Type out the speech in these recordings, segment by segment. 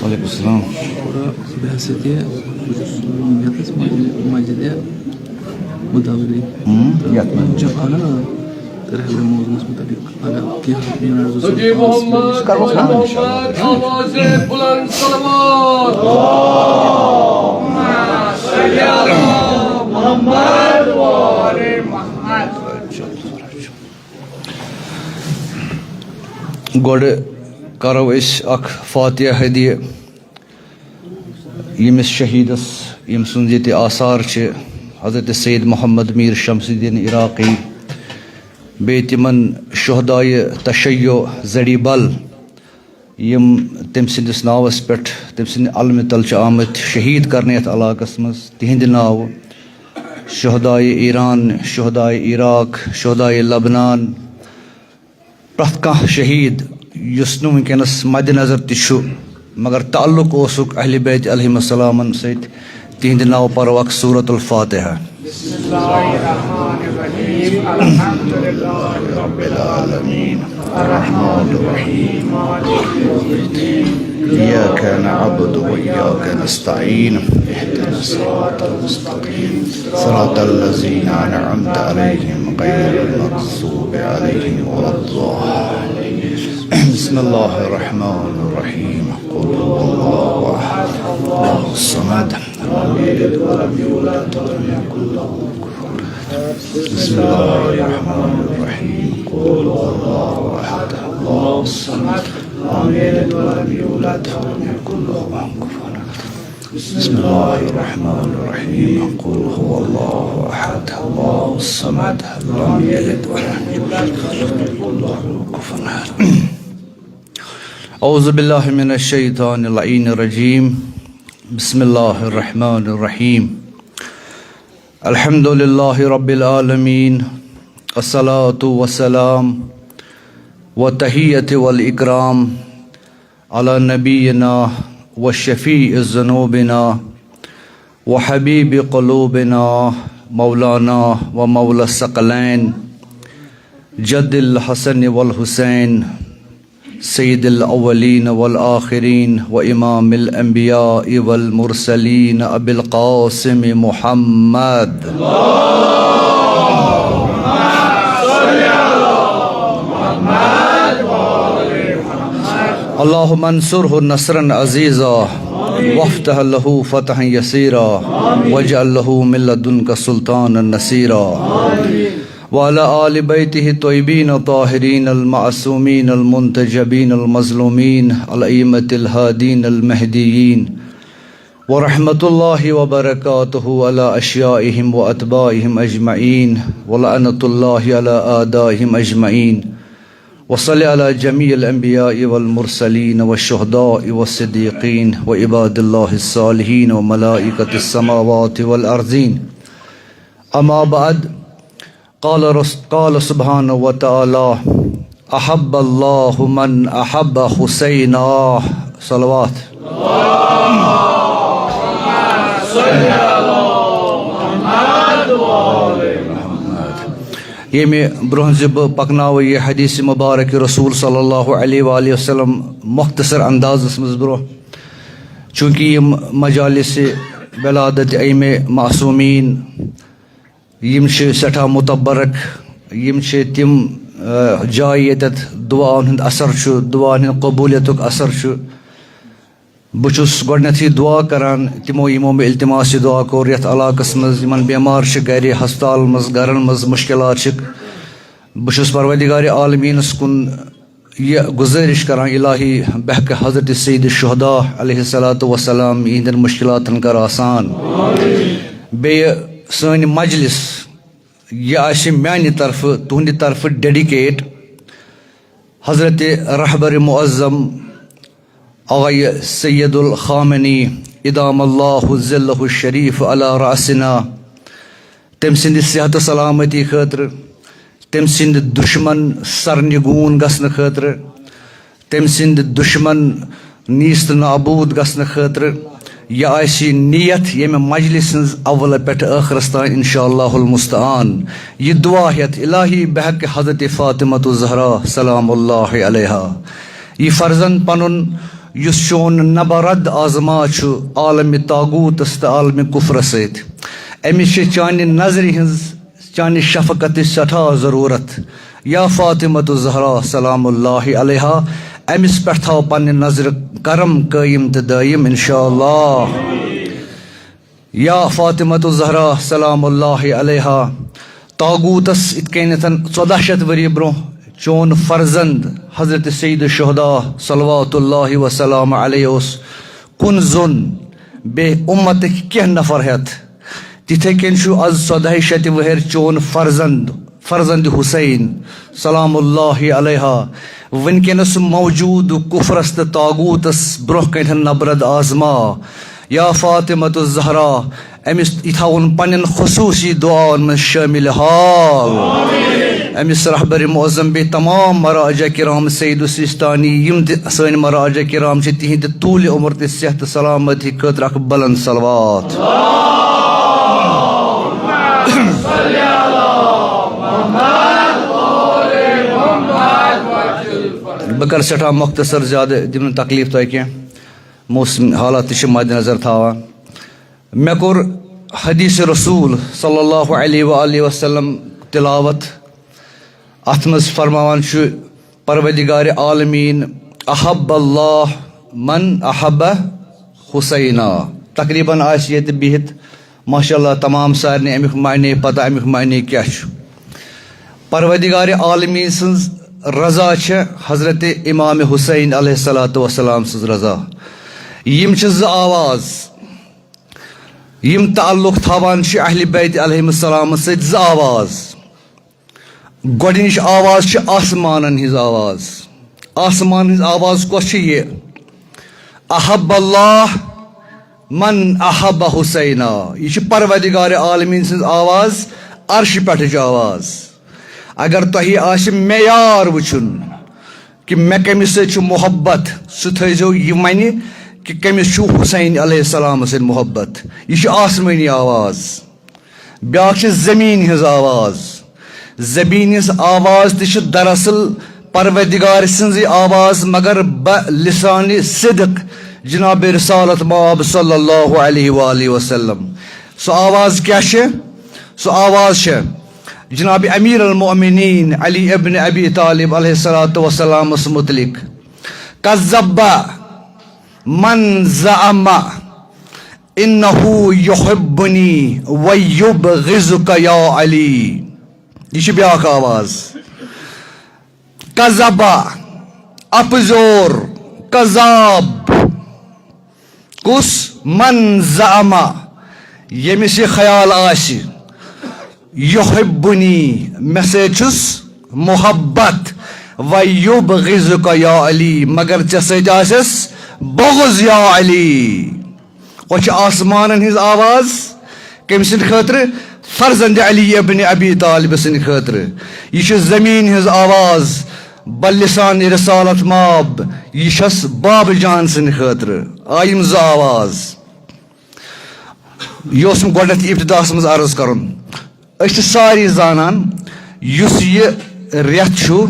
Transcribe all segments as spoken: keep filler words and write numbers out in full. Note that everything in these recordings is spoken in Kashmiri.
وعلیکم السلام۔ تھوڑا بحث تہِ، بہٕ چھُس یَتَس مسجدِ، مسجدِ مدوری۔ ہم، یَتھ منٛز۔ چھُ اَنان رحلِ موضوعس مُتعلق اگر کینٛہہ مِنٹ زٕ ژور پانٛژھ۔ سُہ کَرو أسۍ اِنشاءاللہ۔ آواز بلند صلوات۔ گۄڈٕ کرو أسۍ اکھ فاتحہ ہدیہ ییٚمِس شہیدس، ییٚمۍ سُنٛد ییٚتہِ آثار چھِ، حضرت سید محمد میر شمس الدین عراقی، بیٚیہِ تِمن شہدایہِ تشیع زڑی بل، یِم تٔمۍ سٕنٛدِس ناوَس پٮ۪ٹھ، تٔمۍ سٕنٛدِ علمہِ تل چھِ آمٕتۍ شہیٖد کرنہٕ یَتھ علاقَس منٛز، تِہِنٛدِ ناوٕ، شہدایہِ ایران، شہدایہِ عراق، شہدایہِ لبنان، پرٛٮ۪تھ کانٛہہ شہیٖد یُس نہٕ وٕنکیٚنَس مدِ نظر تہِ چھُ، مگر تعلق اوسُکھ اہلِ بیت علیہم السلامَن سۭتۍ، تِہِنٛدِ ناوٕ پَرو اَکھ سورۃ الفاتحہ۔ بسم الله الرحمن الرحيم. الحمد لله رب العالمين. الرحمن الرحيم. مالك يوم الدين. إياك نعبد وإياك نستعين. اهدنا الصراط المستقيم. صراط الذين أنعمت عليهم غير المغضوب عليهم ولا الضالين. بسم الله الرحمن الرحيم. قل هو الله أحد. الله الصمد. لم يلد ولم يولد ولم يكن له كفوا أحد. بسم الله الرحمن الرحيم. قل هو الله أحد. الله الصمد. لم يلد ولم يولد ولم يكن له كفوا أحد. بسم الله الرحمن الرحيم. قل هو الله أحد. الله الصمد. لم يلد ولم يولد ولم يكن له كفوا أحد. أعوذ بالله من الشيطان اللعين الرجيم. بسم الله الرحمن الرحيم. الحمد لله رب العالمين. الصلاة والسلام والتحية والإكرام على نبينا وشفيع ذنوبنا وحبيب قلوبنا مولانا ومولى الثقلين جد الحسن والحسين سيد الأولين والآخرين وإمام الأنبياء والمرسلين أبي القاسم محمد. اللهم انصره نصرا عزيزا وافتح له فتحا يسيرا واجعل له من لدنك سلطانا نصيرا. وعلى آل بيته الطيبين الطاهرين المعصومين المنتجبين المظلومين الأئمة الهادين المهديين. ورحمة الله وبركاته على أشيائهم وأتباعهم أجمعين. ولعنة الله على أعدائهم أجمعين. وصل على جميع الأنبياء والمرسلين والشهداء والصديقين وعباد الله الصالحين وملائكة السماوات والأرضين. أما بعد، قال رس-، قال سبحانه وتعالى: أحب الله من أحب حسينا. صلوات. ییٚمہِ برونٛہہ زِ بہٕ پکناوٕ یہِ حدیث مبارک رسول صلی اللہ علیہ وآلہ وسلم مختصر اندازس منٛز برونٛہہ، چونکہ یِم مجالس ولادت ائمہ معصومین، یِم چھِ سٮ۪ٹھاہ متبرک، یِم چھِ تِم، آ، جایہِ ییٚتٮ۪تھ دعاہن ہُنٛد اثر چھُ، دعاہن ہٕنٛدِ قبولیتُک اثر چھُ۔ بہٕ چھُس گۄڈٕنیتھٕے دعا کران تِمو، یِمو مےٚ التماس دعا کوٚر یتھ علاقس منٛز، یِمن بیمار چھِ گرِ، ہسپتالن منٛز، گرن منٛز مشکلات چھِ۔ بہٕ چھُس پروردگار عالمیٖنس کُن یہِ گزٲرِش کران، الٰہی، بحق حضرت سید الشہداء علیہ الصلوۃ والسلام، یِہنٛدٮ۪ن مشکلاتن کر آسان۔ بیٚیہِ سٲنۍ مجلس، یہِ آسہِ میانہِ طرفہٕ، تُہنٛدِ طرفہٕ ڈیڈیکیٹ حضرت رہبر معظم آقای سید الخامنی ادام اللہ ظلہ الشریف علی رأسنا، تٔمۍ سٕنٛدِ صحت و سلامتی خٲطرٕ، تٔمۍ سٕنٛدِ دُشمن سرنگون گژھنہٕ خٲطرٕ، تٔمۍ سٕنٛدِ دُشمن نیست نابود گژھنہٕ خٲطرٕ، یہِ آسہِ نیت ییٚمہِ مجلس ہٕنٛز اولہٕ پٮ۪ٹھٕ ٲخرس تام، انشاء اللہ المستعان۔ یہِ دعا ہٮ۪تھ، الہی بحق حضرت فاطمہ الزہرا سلام اللہ علیہا، یہِ فرزند پنُن، یُس چون نبرد آزما چھُ عالم طاغوتس تہٕ عالم کفرس سۭتۍ، أمِس چھِ چانہِ نظرِ ہٕنٛز، چانہِ شفقتٕچ سٮ۪ٹھاہ ضروٗرت۔ یا فاطمہ الزہرا سلام اللہ علیہا، أمِس پٮ۪ٹھ تھاو پننہِ نظرِ کرم قٲیِم تہٕ دٲیِم، انشاء اللہ۔ یا فاطمہ الزہرا سلام اللہ علیہا، طاغوتس یِتھ کٔنٮ۪تھ ژۄداہ شیٚتھ ؤری برونٛہہ چون فرزند حضرت سید الشہداء صلوات اللہ وسلام علیہ اوس کُن زوٚن، بیٚیہِ اُمتٕکۍ کینٛہہ نفر ہٮ۪تھ، تِتھے کٔنۍ چھُ از ژۄدہے شیٚتہِ وٕہٕرۍ چون فرزند، فرزند حسین سلام اللہ علیہا، وٕنکیٚنس موجود کفرس تہٕ طاغوتس برونٛہہ کنٮ۪تھ نبرد آزما۔ یا فاطمہ الزہرا، أمِس یہِ تھاوُن پننٮ۪ن خصوٗصی دعاون منٛز شٲمِل حال۔ أمِس رہبر معظم بیٚیہِ تمام مراجع کرام سید السیستانی، یِم تہِ سٲنۍ مراجع کرام چھِ، تِہنٛدِ طوٗلہِ عمر تہٕ صحت تہٕ سلامتی خٲطرٕ اکھ بلند صلوات۔ بہٕ کرٕ سٮ۪ٹھاہ مۄختصر، زیادٕ دِمہٕ نہٕ تکلیف تۄہہِ کینٛہہ، موسم حالات تہِ چھِ مدِ نظر تھاوان۔ مےٚ کوٚر حدیث رسول صلی اللہ علیہ وآلہ وسلم تلاوت۔ اتھ منٛز فرماوان چھُ پروردگار عالمین، احب اللہ من احب حسینا۔ تقریباً آسہِ ییٚتہِ بِہِتھ، ماشاء اللہ، تمام سارنٕے امیُک معنی پتہ، امیُک معنی کیٛاہ چھُ۔ پروردگار عالمین سٕنٛز رضا چھےٚ حضرت امام حسین علیہ الصلوۃ والسلام سٕنٛز رضا۔ یِم چھِ زٕ آواز، یِم تعلق تھاوان چھِ اہل بیت علیہم السلام سۭتۍ، زٕ آواز۔ گۄڈٕنِچ آواز چھِ آسمانن ہٕنٛز آواز۔ آسمان ہٕنٛز آواز کۄس چھِ یہِ؟ احب اللہ من احب حسینا۔ یہِ چھِ پروردگار عالمین سٕنٛز آواز عرشہِ پٮ۪ٹھٕچ آواز۔ اگر تۄہہِ آسہِ معیار وٕچھُن کہِ مےٚ کٔمِس سۭتۍ چھُ محبت، سُہ تھٲیزیو یہِ وَنہِ کہِ کٔمِس چھُ حسین علیہ السلام سۭتۍ محبت۔ یہِ چھِ آسمٲنی آواز۔ بیٛاکھ چھِ زٔمیٖن ہٕنٛز آواز۔ زٔمیٖن ہٕنٛز آواز تہِ چھِ دراصل پروردگار سٕنٛزٕے آواز، مگر بہ لسانِ صدق جناب رسالت مآب صلی اللہ علیہ وآلہ وسلم۔ سۄ آواز کیٛاہ چھِ؟ سۄ آواز چھِ جناب امیر المؤمنین علی ابن ابی طالب علیہ الصلوۃ والسلامس متعلق، کذب من زعم انہ یحبنی و یبغضک یا علی۔ یہِ چھِ بیٛاکھ آواز۔ کذب، اپزور، کذاب۔ کُس؟ من زعم، ییٚمِس یہِ خیال آسہِ، یحبنی، مےٚ سۭتۍ چھُس محبت، و یبغضک یا علی، مگر ژےٚ سۭتۍ آسٮ۪س بغض یا علی۔ وۄنۍ چھِ آسمانن ہٕنٛز آواز کٔمۍ سٕنٛدِ خٲطرٕ؟ فرزند علی ابن ابی طالب سٕنٛدِ خٲطرٕ۔ یہِ چھِ زٔمیٖن ہٕنٛز آواز، بلسان رسالت ماب، یہِ چھَس باب جان سٕنٛدِ خٲطرٕ۔ آیہِ یِم زٕ آواز۔ یہِ اوسُم گۄڈٕنیتھ ابتداہس منٛز عرض کرُن۔ أسۍ چھِ ساری زانان، یُس یہِ رٮ۪تھ چھُ،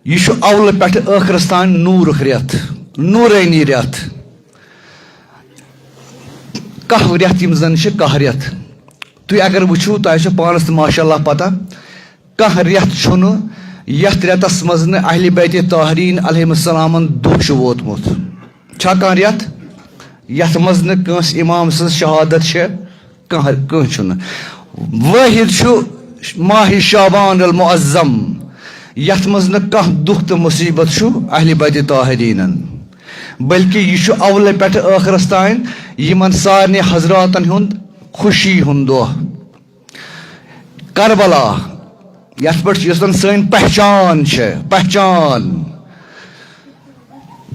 یہِ چھُ اولہٕ پٮ۪ٹھٕ ٲخرس تام نوٗرُک رٮ۪تھ، نوٗرٲنی رٮ۪تھ۔ کاہ رٮ۪تھ یِم زن چھِ، کاہ رٮ۪تھ۔ تُہۍ اگر وٕچھِو، تۄہہِ آسیو پانس تہِ ماشاء اللہ پتہ، کانٛہہ رٮ۪تھ چھُنہٕ یتھ رٮ۪تس منٛز نہٕ اہل بیت طاہرین علیہم السلامن دۄہ چھُ ووتمُت۔ چھا کانٛہہ رٮ۪تھ یتھ منٛز نہٕ کٲنٛسہِ امام سٕنٛز شہادت چھےٚ؟ کانٛہہ، کانٛہہ چھُنہٕ۔ وٲحد چھُ ماہ شعبان المعظم، یتھ منٛز نہٕ کانٛہہ دُکھ تہٕ مصیبت چھُ اہل بیت طاہرینن، بلکہ یہِ چھُ اولہٕ پٮ۪ٹھٕ ٲخرس تام یِمن سارنٕے حضراتن ہُنٛد خوشی ہُنٛد دۄہ۔ کربلا، یتھ پٮ۪ٹھ یۄس زن سٲنۍ پہچان چھےٚ، پہچان،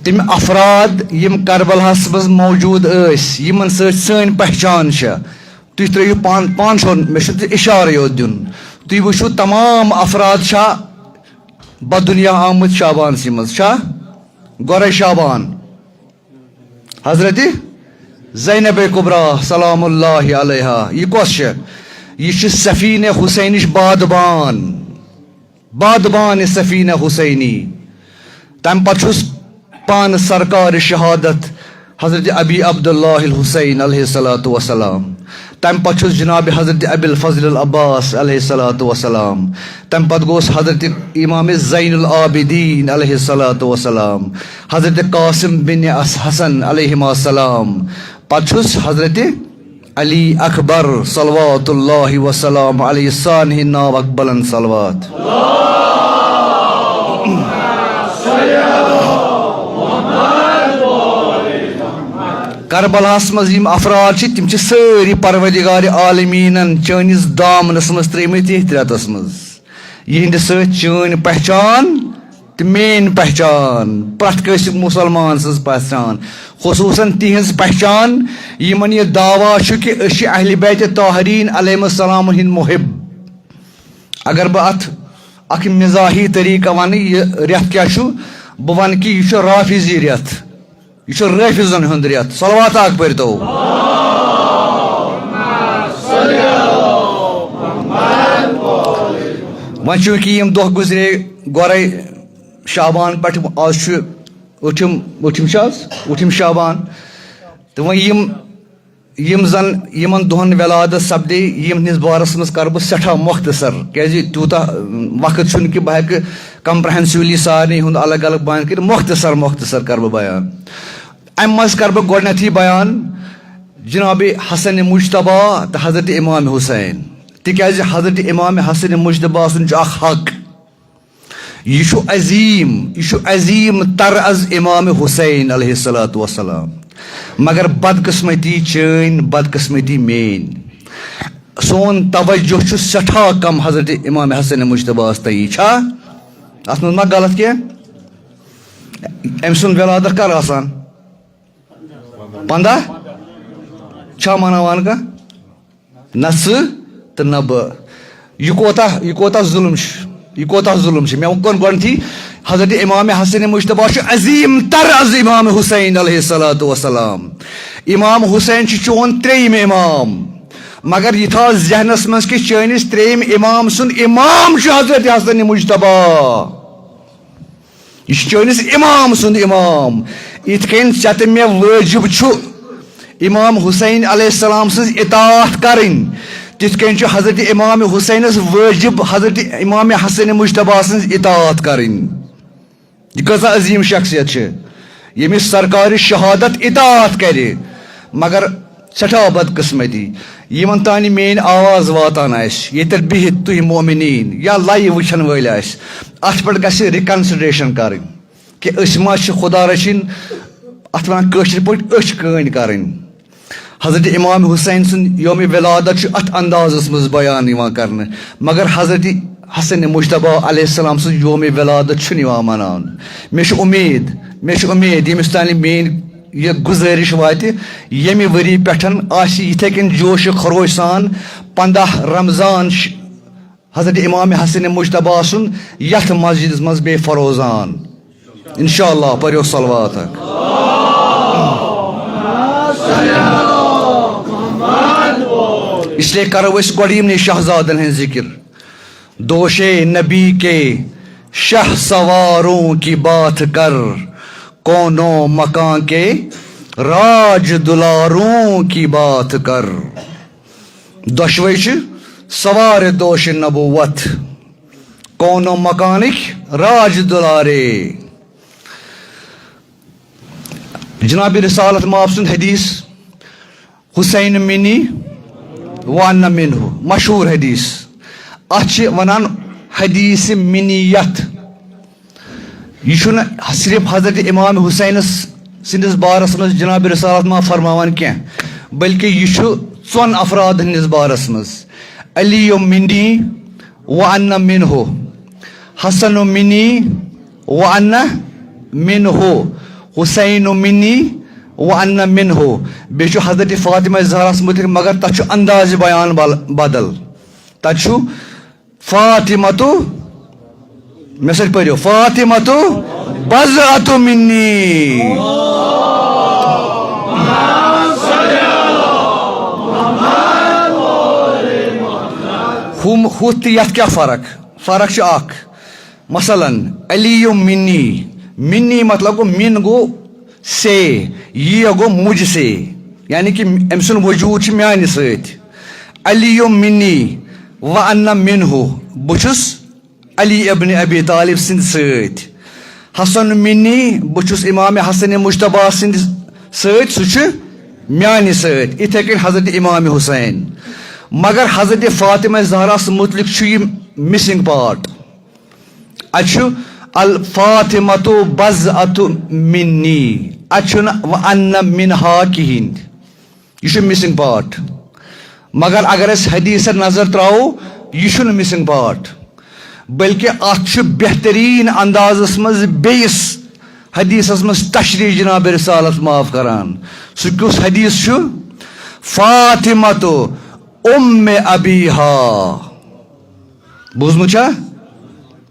تِم افراد یِم کربلاہس منٛز موجود ٲسۍ، یِمن سۭتۍ سٲنۍ پہچان چھےٚ، تُہۍ ترٲیِو پان، پانہٕ چھو، مےٚ چھُ تۄہہِ اشارٕ یوت دیُن۔ تُہۍ وٕچھِو، تمام افراد چھا بددُنیا آمٕتۍ شعبانسٕے منٛز؟ چھا؟ گۄڈے شعبان، حضرت زینب کبریٰ سلام اللہ علیہا، یہِ کۄس چھےٚ؟ یہِ چھِ سفینہ حسینٕچ بادبان، بادبان سفینہ حسینی۔ تَمہِ پتہٕ چھُس پانہٕ سرکار شہادت حضرت ابی عبداللہ الحسین علیہ الصلوۃ والسلام۔ تَمہِ پتہٕ چھُس جناب حضرت ابی الفضل العباس علیہ الصلوۃ والسلام۔ تَمہِ پتہٕ گوس حضرت امام زین العابدین علیہ الصلوۃ والسلام، حضرت قاسم بن اس-، حسن علیہما السلام۔ پتہٕ چھُس حضرت علی اکبر صلوات اللہ وسلام علیہ سان ہی ناو اکبلن صلوات۔ کربلاہس منٛز یِم افراد چھِ، تِم چھِ سٲری پروردگار عالمیٖنن چٲنِس دامنس منٛز ترٲومٕتۍ ییٚتھۍ رٮ۪تس منٛز۔ یِہنٛدِ سۭتۍ چٲنۍ پہچان تہٕ میٲنۍ پہچان، پرٛٮ۪تھ کٲنٛسہِ مُسلمان سٕنٛز پہچان، خصوٗصن تِہنٛز پہچان، یِمن یہِ دعویٰ چھُ کہِ أسۍ چھِ اہل بیت طاہرین علیہم السلام ہٕنٛدۍ محب۔ اگر بہٕ اتھ اکھ مزاحی طریقہٕ ونہٕ، یہِ رٮ۪تھ کیٛاہ چھُ، بہٕ ونہٕ کہِ یہِ چھُ رافضی رٮ۪تھ، یہِ چھُ رٲفضن ہُنٛد رٮ۪تھ۔ صلوات اکھ پٔرۍتو۔ وۄنۍ چوٗنٛکہِ یِم دۄہ گُزرے گۄڈے شعبان پٮ۪ٹھ، آز چھُ ٲٹھِم، ٲٹھِم چھُ آز؟ ٲٹھِم شعبان۔ تہٕ وۄنۍ یِم، یِم زن یِمن دۄہن ولادت سپدے، یِہنٛدِس بارس منٛز کرٕ بہٕ سٮ۪ٹھاہ مۄختصر، کیازِ تیوٗتاہ وقت چھُنہٕ کہِ بہٕ ہٮ۪کہٕ comprehensively سارنٕے ہُنٛد الگ الگ بیان کٔرِتھ، مۄختصر مۄختصر کرٕ بہٕ بیان۔ امہِ منٛز کرٕ بہٕ گۄڈٕنیتھٕے بیان جناب حسن مجتبیٰ تہٕ حضرت امام حسین، تِکیازِ حضرت امام حسن مجتبیٰ سُنٛد چھُ اکھ حق۔ یہِ چھُ عظیٖم، یہِ چھُ عظیٖم تر از امام حسین علیہ الصلوۃ والسلام۔ مگر بدقسمتی چٲنۍ، بدقسمتی میٲنۍ، سون توجہ چھُ سٮ۪ٹھاہ کم حضرت امام حسن مجتبیٰ ہس تہٕ یہِ چھا؟ اتھ منٛز ما غلط کینٛہہ؟ أمۍ سُنٛد ولادت کر آسان؟ پنٛداہ؟ چھا مناوان کانٛہہ؟ نہ ژٕ تہٕ نہ بہٕ۔ یہِ کوتاہ، یہِ کوتاہ ظُلُم چھُ، یہِ کوتاہ ظُلُم چھُ۔ مےٚ ووٚن گۄڈٕنیتھٕے، حضرت امام حسن مجتبیٰ چھُ عظیٖم تر از امام حسین علیہ الصلوۃ والسلام۔ امام حسین چھُ چون ترٛیٚیِم امام، مگر یہِ تھاو ذہنس منٛز کہِ چٲنِس ترٛیٚیِم امام سُنٛد امام چھُ حضرت حسن مجتبیٰ۔ یہِ چھُ چٲنِس امام سُنٛد امام۔ یِتھ کٔنۍ ژےٚ تہٕ مےٚ وٲجِب چھُ امام حسین علیہ السلام سٕنٛز اطاعت کرٕنۍ، تِتھ کٔنۍ چھُ حضرت امام حسینس وٲجِب حضرت امام حسن مجتبیٰ سٕنٛز اطاعت کرٕنۍ۔ یہِ کۭژاہ عظیٖم شخصیت چھِ، ییٚمِس سرکار شہادت اطاعت کرِ، مگر سٮ۪ٹھاہ بدقسمتی، یِمن تانۍ میٲنۍ آواز واتان آسہِ، ییٚتٮ۪تھ بِہِتھ تُہۍ مومنیٖن یا live وٕچھن وٲلۍ آسہِ، اتھ پٮ۪ٹھ گژھِ reconsideration کرٕنۍ کہِ أسۍ ما چھِ خدا رٔچھِنۍ، اتھ ونان کٲشِر پٲٹھۍ أچھ کٲنۍ کرٕنۍ۔ حضرت امام حسین سُنٛد یوم ولادت چھُ اتھ اندازس منٛز بیان یِوان کرنہٕ، مگر حضرت حسن مجتبیٰ علیہ السلام سُنٛد یوم ولادت چھُنہٕ یِوان مناونہٕ۔ مےٚ چھِ اُمید، مےٚ چھِ اُمید ییٚمِس تانۍ میٲنۍ یہِ گُزٲرِش واتہِ، ییٚمہِ ؤری پٮ۪ٹھ آسہِ یِتھے کٔنۍ جوش خروش سان پنٛداہ رمضان ش-، حضرت امام حسن مجتبیٰ سُنٛد یتھ مسجدس منٛز بیٚیہِ فروزان۔ انشاءاللہ پٔرِو صلوات اکھ۔ اس لیے کرو أسۍ گۄڈٕ یِمنٕے شہزادن ہٕنٛز ذکر۔ دوشے نبی کے شہ سواروں کی بات کر، کون و مکان کے راج دلاروں کی بات کر۔ دۄشوے چھِ سوارِ دوشِ نبوت، کون و مکانٕکۍ راج دُلارے۔ جناب رسالت مآب سُنٛد حدیث، حسین منی و انا منہ، مشہوٗر حدیث۔ اتھ چھِ ونان حدیث منیت۔ یہِ چھُنہٕ صرف حضرت امام حسینس سٕنٛدِس بارس منٛز جناب رسالت مآب فرماوان کینٛہہ، بلکہ یہِ چھُ ژۄن افراد ہٕنٛدِس بارس منٛز، علی منی و انا منہ، حسن منی و انا منہ، حسین منی و انا منہ۔ بیٚیہِ چھُ حضرت فاطمہ زہراہس متعلق، مگر تتھ چھُ انداز بیان بل-، بدل۔ تتہِ چھُ فاطمہ تو، مےٚ سۭتۍ پٔرِو، فاطمہ تو بضعۃ منی۔ ہُم ہُتھ تہٕ یَتھ کیٛاہ فرق؟ فرق چھِ اَکھ۔ مثلاً، علی منی، منی مطلب گوٚو، من گوٚو سے، یہ گوٚو مجھ سے، یعنی کہِ أمۍ سُنٛد وجوٗد چھُ میٛانہِ سۭتۍ۔ علی منی و انا منہ، بہٕ چھُس علی ابن ابی طالب سٕنٛدِ سۭتۍ۔ حسن منی، بہٕ چھُس امام حسن مجتبیٰ سٕنٛدِ سۭتۍ، سُہ چھُ میٛانہِ سۭتۍ۔ یِتھَے کٔنۍ حضرت امام حسین۔ مگر حضرت فاطمہ زہراہَس مُتعلِق چھُ یہِ missing part۔ اَتہِ چھُ الفاطمۃ بضعۃ منی، اَتہِ چھُنہٕ و انا منہا کِہیٖنۍ۔ یہِ چھُ missing part۔ مگر اگر أسۍ حدیثس نظر تراوو، یہِ چھُنہٕ missing part، بلکہ اتھ چھُ بہترین اندازس منٛز بیٚیِس حدیثس منٛز تشریح جناب رسالت معاف کران۔ سُہ کُس حدیث چھُ؟ فاطمہ تو ام ابیہا۔ بوٗزمُت چھا؟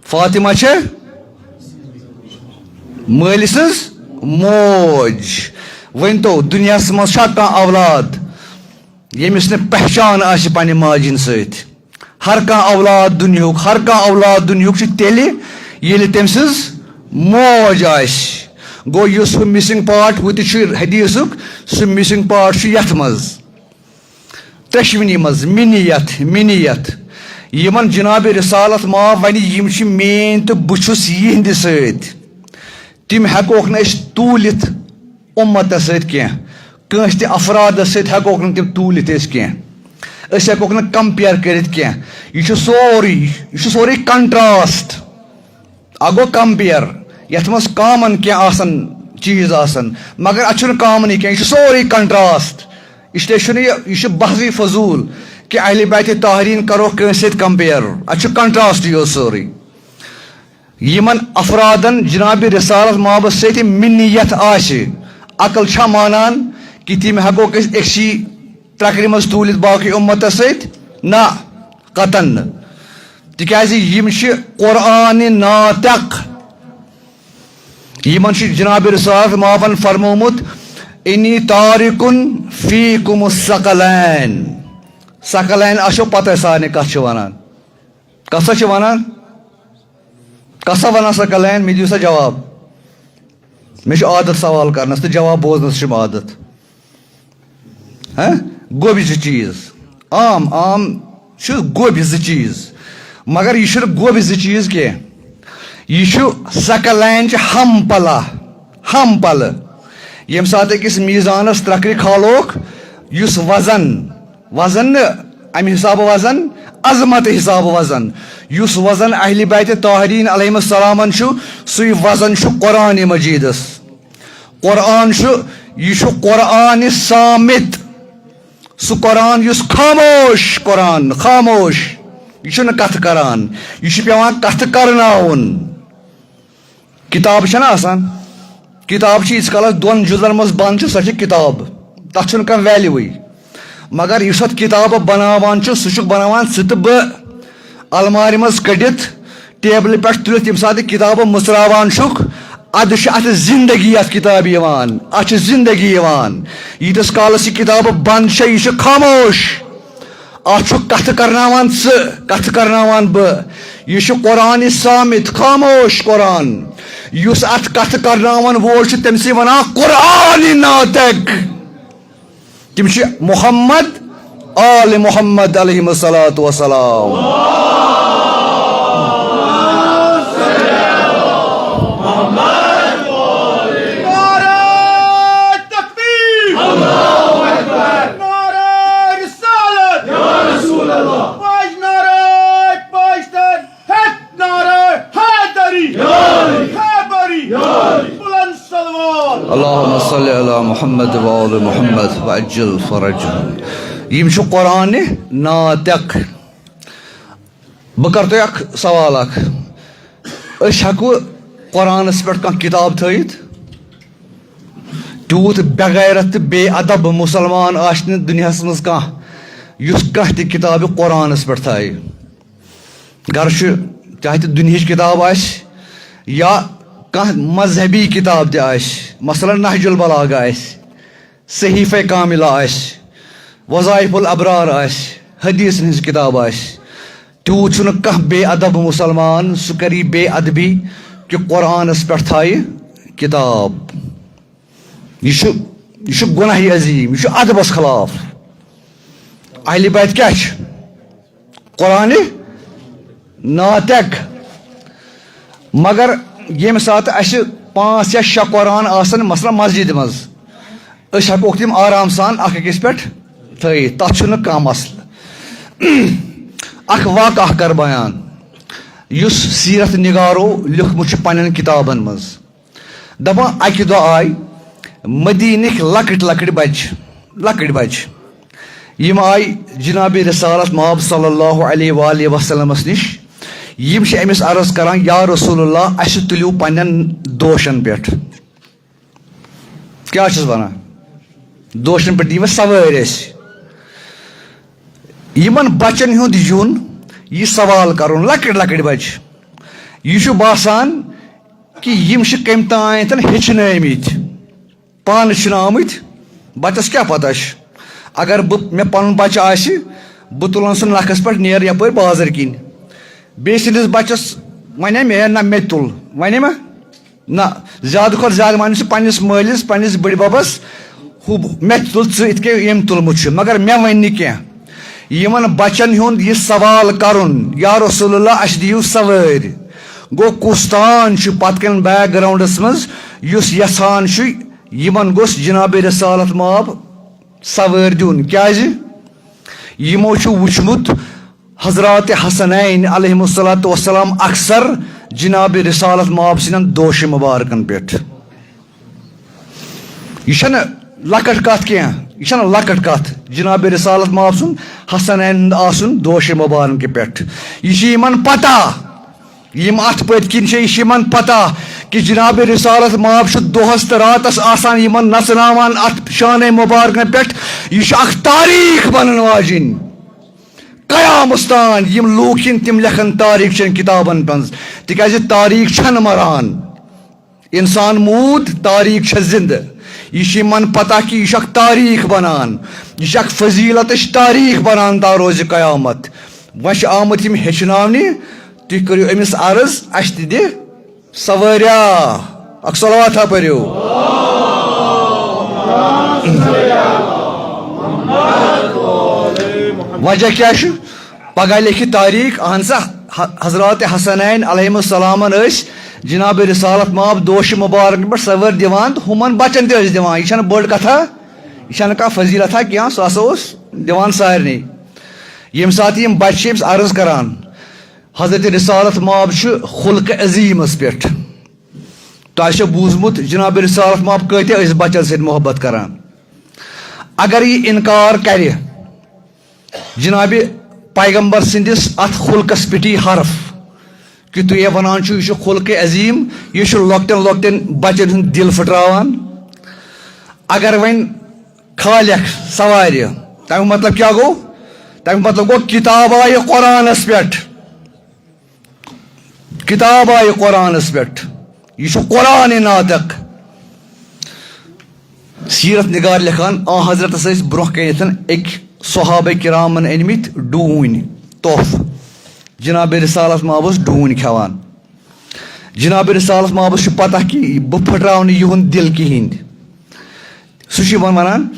فاطمہ چھےٚ مٲلۍ سٕنٛز موج۔ ؤنۍ تو، دُنیاہَس منٛز چھا کانٛہہ اولاد ییٚمِس نہٕ پہچان آسہِ پننہِ ماجہِ ہِنٛدِ سۭتۍ؟ ہر کانٛہہ اولاد دُنیاہُک، ہر کانٛہہ اولاد دُنیاہُک چھُ تیٚلہِ ییٚلہِ تٔمۍ سٕنٛز موج آسہِ۔ گوٚو، یُس ہُہ missing part ہُہ تہِ چھُ حدیثُک، سُہ missing part چھُ یَتھ منٛز۔ ترٛیٚشوٕنی منٛز منیت، منیت۔ یِمن جناب رسالت ما ونہِ، یِم چھِ میٲنۍ تہٕ بہٕ چھُس یِہنٛدِ سۭتۍ۔ تِم ہٮ۪کوکھ نہٕ أسۍ توٗلِتھ اُمتس سۭتۍ کینٛہہ، کٲنٛسہِ تہِ افرادس سۭتۍ ہٮ۪کوکھ نہٕ تِم توٗلِتھ أسۍ کینٛہہ۔ أسۍ ہٮ۪کوکھ نہٕ compare کٔرِتھ کینٛہہ۔ یہِ چھُ سورُے، یہِ چھُ سورُے contrast۔ اکھ گوٚو compare، یتھ منٛز common کینٛہہ آسان، چیٖز آسان، مگر اتھ چھُنہٕ commonٕے کینٛہہ، یہِ چھُ سورُے contrast۔ اس لیے چھُنہٕ یہِ، یہِ چھُ بحثٕے فضوٗل کہِ اہل بیت طاہرین کرو کٲنٛسہِ سۭتۍ compare، اتھ چھُ contrast یوت سورُے۔ یِمن افرادن جناب رسالت مابس سۭتۍ منیت آسہِ، عقل چھا مانان کہِ تِم ہٮ۪کوکھ أسۍ أکسی ترکرِ منٛز توٗلِتھ باقٕے اُمتس سۭتۍ؟ نہ، قطعاً نہٕ۔ تِکیازِ یِم چھِ قرآن ناطق۔ یِمن چھُ جناب رسالت مابن فرمومُت، "انی تارکن فیکم الثقلین۔" ثقلین آسیو پتہ سارنٕے کتھ چھِ ونان۔ کتھ سا چھِ ونان؟ کتھ سا ونان ثقلین؟ مےٚ دِیِو سا جواب۔ مےٚ چھُ عادت سوال کرنس تہٕ جواب بوزنس چھُم عادت۔ ہہ؟ گوبہِ زٕ چیٖز۔ عام، عام چھُ گوبہِ زٕ چیٖز۔ مگر یہِ چھُنہٕ گوبہِ زٕ چیٖز کینٛہہ۔ یہِ چھُ ثقلین چہِ ہم پلہ، ہم پلہٕ۔ ییٚمہِ ساتہٕ أکِس میٖزانس ترکرِ کھالوکھ، یُس وزن، وزن نہٕ امہِ حسابہٕ وزن، عظمت حسابہٕ وزن، یُس وزن اہل بیت طاہرین علیہم السلامن چھُ، سُے وزن چھُ قرآن مجیدس۔ قرآن چھُ، یہِ چھُ قرآن صامت، سُہ قرآن یُس خاموش قرآن، خاموش، یہِ چھُنہٕ کتھٕ کران، یہِ چھُ پٮ۪وان کتھٕ کرناوُن۔ کتاب چھَنہ آسان، کتاب چھِ ییٖتِس کالس دۄن جُزن منٛز بنٛد چھِ، سۄ چھِ کتاب، تتھ چھُنہٕ کانٛہہ value۔ مگر یُس اتھ کتابہٕ بناوان چھُ، سُہ چھُکھ بناوان ژٕ تہٕ بہٕ۔ المارِ منٛز کٔڑِتھ، ٹیبلہِ پٮ۪ٹھ تُلِتھ، ییٚمہِ ساتہٕ یہِ کتابہٕ مٕژراوان چھُکھ، ادٕ چھِ اتھ زندگی، اتھ کتابہِ یِوان، اتھ چھِ زندگی یِوان۔ ییٖتِس کالس یہِ کتابہٕ بنٛد چھےٚ، یہِ چھِ خاموش۔ اتھ چھُ کتھٕ کرناوان ژٕ، کتھٕ کرناوان بہٕ۔ یہِ چھُ قرآن صامت، خاموش قرآن۔ یُس اتھ کتھٕ کرناوان وول چھُ، تٔمۍ سٕے ونان قرآن ناطق۔ تِم چھِ محمد، آل محمد علیہم الصلوۃ والسلام۔ نعرہ تکبیر! نعرہ رسالت! پاش نعرہ، پاش تر، ہیت نعرہ حیدری! حیدری! بلند صلوات! اللہم صل علی محمد و آل محمد و عجل فرجہم۔ یِم چھِ قرآن ناطق۔ بہٕ کرٕ تۄہہِ اکھ سوال اکھ۔ أسۍ ہٮ۪کوٕ قرآنس پٮ۪ٹھ کانٛہہ کتاب تھٲیِتھ؟ تیوٗت بے غیرت تہٕ بے ادب مسلمان آسہِ نہٕ دُنیاہس منٛز کانٛہہ، یُس کانٛہہ تہِ کتاب قرآنس پٮ۪ٹھ تھایہِ۔ گرٕ چھُ، چاہے تہِ دُنہِچ کتاب آسہِ یا کانٛہہ مذہبی کتاب تہِ آسہِ، مثلاً نہج البلاغہ آسہِ، صحیفہ کاملہ آسہِ، وظائف الابرار آسہِ، حدیثن ہٕنٛز کتاب آسہِ، تیوٗت چھُنہٕ کانٛہہ بے ادب مسلمان، سُہ کَرِ بے ادبی کہِ قرآنَس پٮ۪ٹھ تھایہِ کِتاب۔ یہِ چھُ، یہِ چھُ گۄناہ عظیٖم، یہِ چھُ ادبس خلاف۔ اہلِ بیت کیٛاہ چھِ؟ قرآنِ ناطق۔ مگر ییٚمہِ ساتہٕ اَسہِ پانٛژھ یا شےٚ قرآن آسن، مثلاً مسجدِ منٛز، أسۍ ہٮ۪کوکھ تِم آرام سان اکھ أکِس پٮ۪ٹھ تھٲیِتھ، تَتھ چھُنہٕ کانٛہہ مسلہٕ۔ اکھ واقعہ کر بیان، یُس سیرت نگارو لیوٚکھمُت چھُ پننٮ۪ن کِتابن منٛز۔ دپان، اکہِ دۄہ آے مدیٖنٕکۍ لۄکٕٹۍ لۄکٕٹۍ بچہِ، لۄکٕٹۍ بچہِ۔ یِم آے جناب رسالت مآب صلی اللہ علیہ وآلہ وسلمس نِش۔ یِم چھِ أمِس عرض کران، یا رسول اللہ، اسہِ تُلِو پننٮ۪ن دوشن پٮ۪ٹھ۔ کیٛاہ چھِس ونان؟ دوشن پٮ۪ٹھ دِیِو سوٲرۍ اسہِ۔ یِمن بچن ہُنٛد یُن، یہِ سوال کرُن، لۄکٕٹۍ لۄکٕٹۍ بچہِ، یہِ چھُ باسان کہِ یِم چھِ کٔمۍ تام ہیٚچھنٲومٕتۍ، پانہٕ چھِنہٕ آمٕتۍ۔ بچس کیٛاہ پتہ چھِ؟ اگر بہٕ، مےٚ پنُن بچہٕ آسہِ، بہٕ تُلن سُہ نکھس پٮ۪ٹھ، نیر یپٲرۍ بازر کِنۍ۔ بیٚیہِ سٕنٛدِس بچس ونیا مےٚ، نہ مےٚ تُل، ونیا مےٚ؟ نہ، زیادٕ کھۄتہٕ زیادٕ ونہِ سُہ پننِس مٲلِس، پننِس بٕڈِ ببس، ہُہ مےٚ تُل ژٕ یِتھ کٔنۍ ییٚمۍ تُلمُت چھُ، مگر مےٚ ونہِ نہٕ کینٛہہ۔ یِمن بچن ہُنٛد یہِ سوال کرُن، یا رسول اللہ، اسہِ دِیِو سوٲرۍ۔ گوٚو، کُس تان چھُ پتہٕ کنۍ backgroundس منٛز، یُس یژھان چھُ، یِمن گوٚژھ جناب رسالت مآب سوٲرۍ دیُن۔ کیازِ؟ یِمو چھُ وُچھمُت حضرات حسنین علیہم الصلوۃ والسلام اکثر جناب رسالت مآب سٕنٛدٮ۪ن دوشہِ مبارکن پٮ۪ٹھ۔ یہِ چھَنہٕ لۄکٕٹ کتھ کینٛہہ، یہِ چھَنہٕ لۄکٕٹ کتھ۔ جناب رسالت مآب سُنٛد حسنین ہُنٛد آسُن دوشہِ مبارکہِ پٮ۪ٹھ، یہِ چھِ یِمن پتہ۔ یِم اتھ پٔتۍ کِنۍ چھِ، یہِ چھِ یِمن پتہ کہِ جناب رسالت مآب چھُ دۄہس تہٕ راتس آسان یِمن نژناوان اتھ شانہ مبارکن پٮ۪ٹھ۔ یہِ چھُ اکھ تاریخ بنن واجِنۍ۔ قیامس تام یِم لوٗکھ یِن، تِم لیکھن تاریخ چٮ۪ن کِتابن منٛز، تِکیازِ تاریخ چھنہٕ مران۔ انسان موٗد، تاریخ چھےٚ زندٕ۔ یہِ چھِ یِمن پتہ کہِ یہِ چھُ اکھ تاریخ بنان، یہِ چھِ اکھ فضیلتٕچ تاریخ بنان تا روزِ قیامت۔ وۄنۍ چھِ آمٕتۍ یِم ہیٚچھناونہِ، تُہۍ کٔرِو أمِس عرض، اسہِ تہِ دِ سوٲریا۔ اکھ صلوات ہا پٔرِو۔ وجہ کیٛاہ چھُ؟ پگاہ لیکھِ تاریخ، اہن سا، ح-، حضرات حسنین علیہم السلامن ٲسۍ جناب رسالت مآب دوشہِ مبارک پٮ۪ٹھ سوٲرۍ دِوان تہٕ ہُمن بچن تہِ ٲسۍ دِوان۔ یہِ چھنہٕ بٔڑ کتھا، یہِ چھنہٕ کانٛہہ فضیلتھا کینٛہہ، سُہ ہسا اوس دِوان سارنٕے۔ ییٚمہِ ساتہٕ یِم بچہِ چھِ أمِس عرض کران، حضرت رسالت مآب چھُ خلق عظیمس پٮ۪ٹھ۔ تۄہہِ چھُ بوٗزمُت جناب رسالت مآب کۭتیاہ ٲسۍ بچن سۭتۍ محبت کران۔ اگر یہِ انکار کرِ، جناب پیغمبر سٕنٛدِس اتھ خلقس پٮ۪ٹھ یی حرف کہِ تُہۍ یہِ ونان چھِو، یہِ چھُ خلق عظیم، یہِ چھُ لۄکٹٮ۪ن لۄکٹٮ۪ن بچن ہُنٛد دِل پھٕٹراوان۔ اگر وۄنۍ کھالٮ۪کھ سوارِ، تمیُک مطلب کیٛاہ گوٚو؟ تمیُک مطلب گوٚو کتاب آیہِ قرآنس پٮ۪ٹھ۔ کتاب آیہِ قرآنس پٮ۪ٹھ۔ یہِ چھُ قرآن ناطق۔ سیرت نگار لیکھان، آ حضرتس ٲسۍ برونٛہہ کنٮ۪تھ أکۍ صحابہ کرامن أنمٕتۍ ڈوٗنۍ تحفہٕ۔ جناب رسالت مآب اوس ڈوٗنۍ کھٮ۪وان۔ جناب رسالت مآبس چھُ پتہ کہِ بہٕ پھٕٹراونہٕ یِہُنٛد دِل کِہیٖنۍ۔ سُہ چھُ یِمن ونان،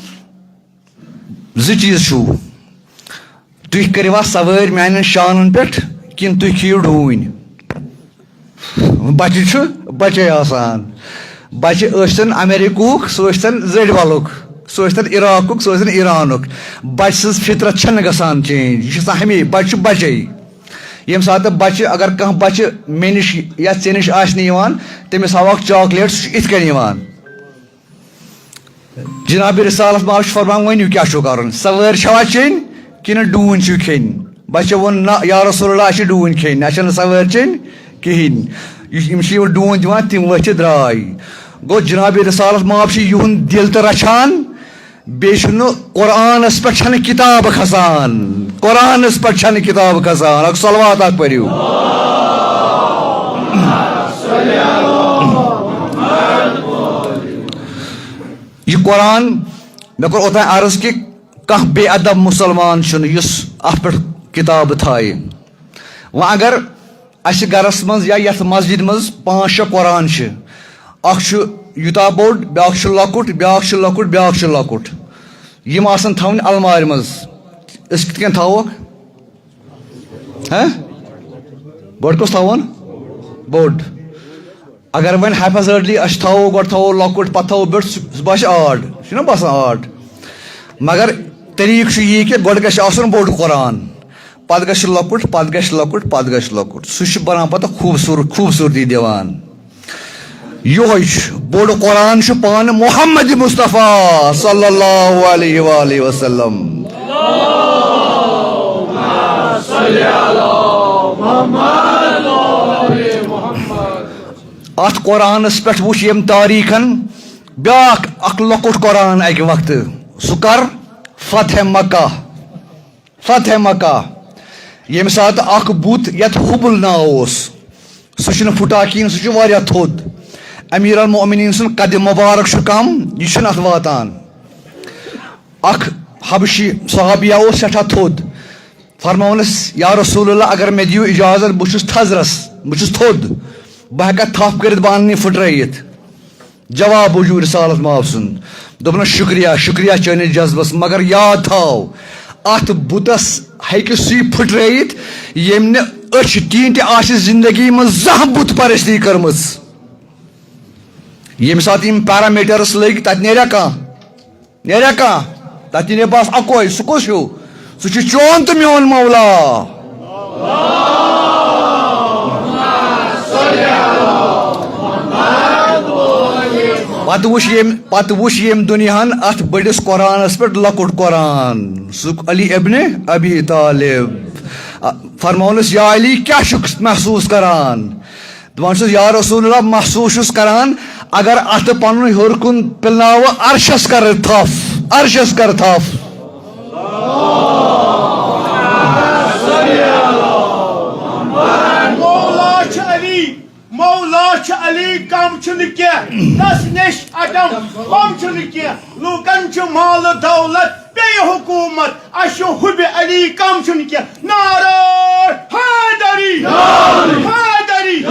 زٕ چیٖز چھُو، تُہۍ کٔرِوا سوٲرۍ میانٮ۪ن شانن پٮ۪ٹھ کِنہٕ تُہۍ کھیٚیِو ڈوٗنۍ؟ بچہِ چھُ بچے آسان۔ بچہِ ٲسۍتن امریکہُک، سُہ ٲسۍتن زٔڈۍ ولُک، سُہ ٲسۍتن عراقُک، سُہ ٲسۍتن ایرانُک۔ بچہِ سٕنٛز فطرت چھنہٕ گژھان change، یہِ چھُ آسان ہمیشہِ، بچہِ چھُ بچے۔ ییٚمہِ ساتہٕ بچہِ، اگر کانٛہہ بچہِ مےٚ نِش یا ژےٚ نِش آسہِ نہٕ یِوان، تٔمِس ہاوہکھ chocolate، سُہ چھُ اِتھ کٔنۍ یِوان۔ جناب رسالت مآب چھُ فرمان، ؤنِو کیٛاہ چھُو کرُن؟ سوٲرۍ چھوا چیٚنۍ کِنہٕ ڈوٗنۍ چھِو کھیٚنۍ؟ بچو ووٚن، نہ یا رسول اللہ، اَسہِ چھِ ڈوٗنۍ کھیٚنۍ، اَسہِ چھَنہٕ سوٲرۍ چیٚنۍ کِہیٖنۍ۔ یہِ، یِم چھِ یِم ڈوٗنۍ دِوان، تِم ؤتھۍ تہٕ درٛاے۔ گوٚو، جناب رسالت مآب چھِ یِہُنٛد دِل تہِ رچھان، بیٚیہِ چھُنہٕ قرآنس پٮ۪ٹھ چھَنہٕ کِتاب کھسان، قرآنس پٮ۪ٹھ چھَنہٕ کِتاب کھسان۔ اکھ صلوات اکھ پٔرِو۔ یہِ قرآن، مےٚ کوٚر اوٚتام عرض کہِ کانٛہہ بے ادب مسلمان چھُنہٕ یُس اتھ پٮ۪ٹھ کِتاب تھایہِ۔ وۄنۍ اگر اسہِ گرس منٛز یا یتھ مسجد منٛز پانٛژھ شےٚ قرآن چھِ، اکھ چھُ یوٗتاہ بوٚڑ، بیٛاکھ چھُ لۄکُٹ، بیٛاکھ چھُ لۄکُٹ، بیٛاکھ چھُ لۄکُٹ، یِم آسن تھاوٕنۍ المارِ منٛز، أسۍ کِتھ کٔنۍ تھاووکھ؟ ہہ؟ گۄڈٕ کُس تھاوون؟ بوٚڑ۔ اگر وۄنۍ ہیپازٲڈلی أسۍ تھاوو، گۄڈٕ تھاوو لۄکُٹ، پتہٕ تھاوو بٔڑ، سُہ، سُہ باسہِ آڈ، چھُنہ باسان آڈ؟ مگر طریٖقہٕ چھُ یی کہِ گۄڈٕ گژھِ آسُن بوٚڑ قرآن، پتہٕ گژھِ لۄکُٹ، پتہٕ گژھِ لۄکُٹ، پتہٕ گژھِ لۄکُٹ۔ سُہ چھُ بنان پتہٕ خوٗبصوٗرت، خوٗبصوٗرتی دِوان۔ یِہوٚے چھُ بوٚڑ قرآن، چھُ پانہٕ محمد مصطفیٰ صلی اللہ علیہ وآلہ وسلم۔ اتھ قرآنس پٮ۪ٹھ وٕچھ ییٚمۍ تاریخن بیٛاکھ اکھ لۄکُٹ قرآن اکہِ وقتہٕ۔ سُہ کر؟ فتح مکہ۔ فتح مکہ۔ ییٚمہِ ساتہٕ اکھ بُت یتھ حبل ناو اوس، سُہ چھُنہٕ پھُٹان کِہیٖنۍ، سُہ چھُ واریاہ تھوٚد۔ امیر المؤمنین سُنٛد قدِ مبارک چھُ کم، یہِ چھُنہٕ اتھ واتان۔ اکھ حبشی صحابیہ اوس سٮ۪ٹھاہ تھوٚد۔ فرماونس، یا رسول اللہ، اگر مےٚ دِیِو اجازت، بہٕ چھُس تھزرس، بہٕ چھُس تھوٚد، بہٕ ہٮ۪کا تھپھ کٔرِتھ، بہٕ انہٕ یہِ پھٕٹرٲیِتھ؟ جواب موٗجوٗب رسالت مآب سُنٛد۔ دوٚپنس، شُکریہ، شُکریہ چٲنِس جذبس، مگر یاد تھاو، اتھ بُتس ہیٚکہِ سُے پھٕٹرٲیِتھ، ییٚمۍ نہٕ أچھ ٹیٖنٛٹہِ آسہِ زندگی منٛز زانٛہہ بُت پرستی کٔرمٕژ۔ ییٚمہِ ساتہٕ یِم parameters لٔگۍ، تتہِ نیریا کانٛہہ؟ نیریا کانٛہہ؟ تتہِ نیرِ بس اکوے، سُہ کُس ہیوٗ؟ سُہ چھُ چون تہٕ میون مولا۔ پتہٕ وٕچھ ییٚمۍ، پتہٕ وٕچھ ییٚمۍ دُنیاہن اتھ بٔڑِس قرآنس پٮ۪ٹھ لۄکُٹ قرآن، سُہ علی ابن ابی طالب۔ آ، فرماونس، یا علی، کیٛاہ چھُکھ محسوٗس کران؟ دپان چھُس، یا رسول اللہ، محسوٗس چھُس کران، اگر اتھٕ پنُن ہیوٚر کُن پِلناوٕ، عرشس کرٕ تھپھ، عرشس کرٕ تھپھ۔ مولا چھُ علی، مولا چھُ علی، کم چھُنہٕ کینٛہہ، دس نِش اٹم کم چھُنہٕ کینٛہہ، لوٗکن چھُ مال دولت، بیٚیہِ حکوٗمت، اَسہِ چھُ حُبہِ علی کم چھُنہٕ کینٛہہ۔ نعرہ حیدری! حیدری!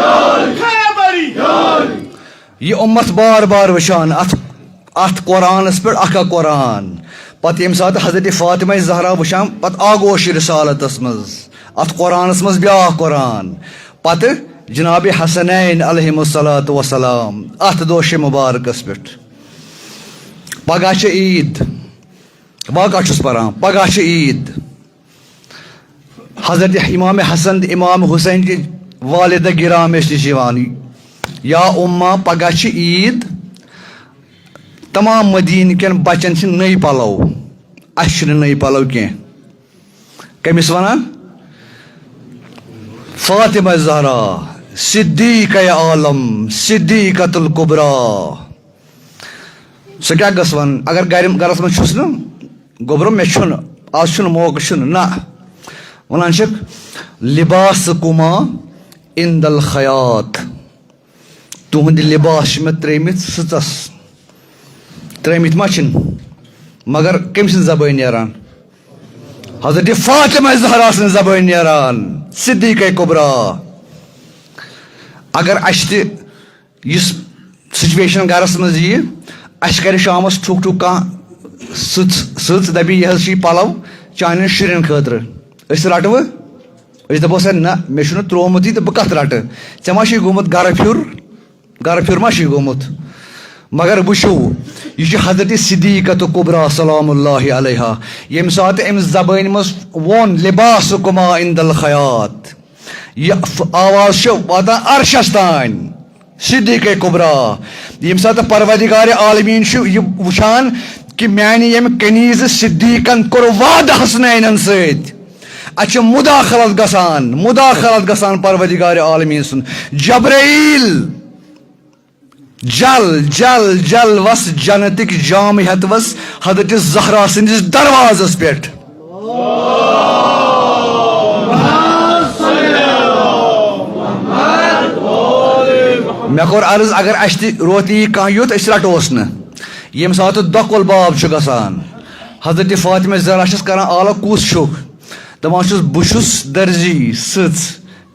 خیبری! یہِ اُمت بار بار وٕچھان اتھ، اتھ قرآنس پٮ۪ٹھ، اکھ اکھ قرآن۔ پتہٕ ییٚمہِ ساتہٕ حضرت فاطمہ زہرا وٕچھان، پتہٕ آغوش رسالتس منٛز، اتھ قرآنس منٛز بیٛاکھ قرآن۔ پتہٕ جناب حسنین علیہم الصلوۃ والسلام، اتھ دوشِ مبارکس پٮ۪ٹھ۔ پگاہ چھِ عیٖد۔ واقعہ چھُس پران، پگاہ چھِ عیٖد۔ حضرت امام حسن تہٕ امام حسین چہِ والدہ گرامس نِش یِوان، یا امہ، پگاہ چھِ عیٖد، تمام مدیٖنہٕ کٮ۪ن بچن چھِ نٔے پلو، اسہِ چھِنہٕ نٔے پلو کینٛہہ۔ کٔمِس ونان؟ فاطمہ زہرا، صدیقہ عالم، صدیقۃ الکبریٰ۔ سُہ کیٛاہ گٔژھ وَنُن؟ اگر گرِ، گرس منٛز چھُس نہٕ، گوٚبرو، مےٚ چھُنہٕ، آز چھُنہٕ موقعہٕ، چھُنہٕ، نہ۔ وَنان چھِکھ، لباس کما عند الخیاط، تُہُنٛدۍ لباس چھِ مےٚ ترٛٲومٕتۍ سٕژس۔ ترٛٲومٕتۍ ما چھِن؟ مگر کٔمۍ سٕنٛز زبٲنۍ نیران؟ حضرت فاطمہ زہرا سٕنٛز زبٲنۍ نیران، صدیقہ کبریٰ۔ اگر اَسہِ تہِ یُس situation گرس منٛز یِیہِ، اَسہِ کرِ شامس ٹھُک ٹھُک کانٛہہ سٕژ، سٕژ دپہِ، "یہِ حظ چھِ یہِ پلو چانٮ۪ن شُرٮ۪ن خٲطرٕ، أسۍ رٹوٕ؟" أسۍ دپو، "سر، نہ، مےٚ چھُنہٕ ترٛوومُتٕے تہٕ بہٕ کتھ رٹہٕ؟ ژےٚ ما چھُے گوٚمُت گرٕ پھیُر؟ گرٕ پھیُر ما چھُے گوٚمُت؟" مگر وٕچھِو، یہِ چھِ حضرت صدیقہ کبریٰ سلام اللہ علیہا، ییٚمہِ ساتہٕ أمِس زبٲنۍ منٛز ووٚن، "لباس کما عند الخیاط"، یہِ ف-، آواز چھِ واتان عرشس تام۔ صدیقہ کبریٰ، ییٚمہِ ساتہٕ پروردگار عالمیٖن چھُ یہِ وٕچھان کہِ میانہِ ییٚمہِ کنیز صدیقن کوٚر وعدٕ حسنینن سۭتۍ، اتہِ چھِ مداخلت گژھان، مداخلت گژھان پروردگار عالمیٖن سُنٛد۔ جبرائیل، جل، جل، جل وس جنتٕکۍ جام ہٮ۪تھ وس حضرت زہرا سٕنٛدِس دروازس پٮ۪ٹھ۔ مےٚ کوٚر عرض، اگر اَسہِ تہِ روتہِ یی کانٛہہ یُتھ، أسۍ رَٹوس نہٕ۔ ییٚمہِ ساتہٕ دۄکُل باب چھُ گژھان، حضرت فاطمہ زہرا چھَس کران آلو، "کُس چھُکھ؟" دَپان چھُس، "بہٕ چھُس درزی، سٕژ۔"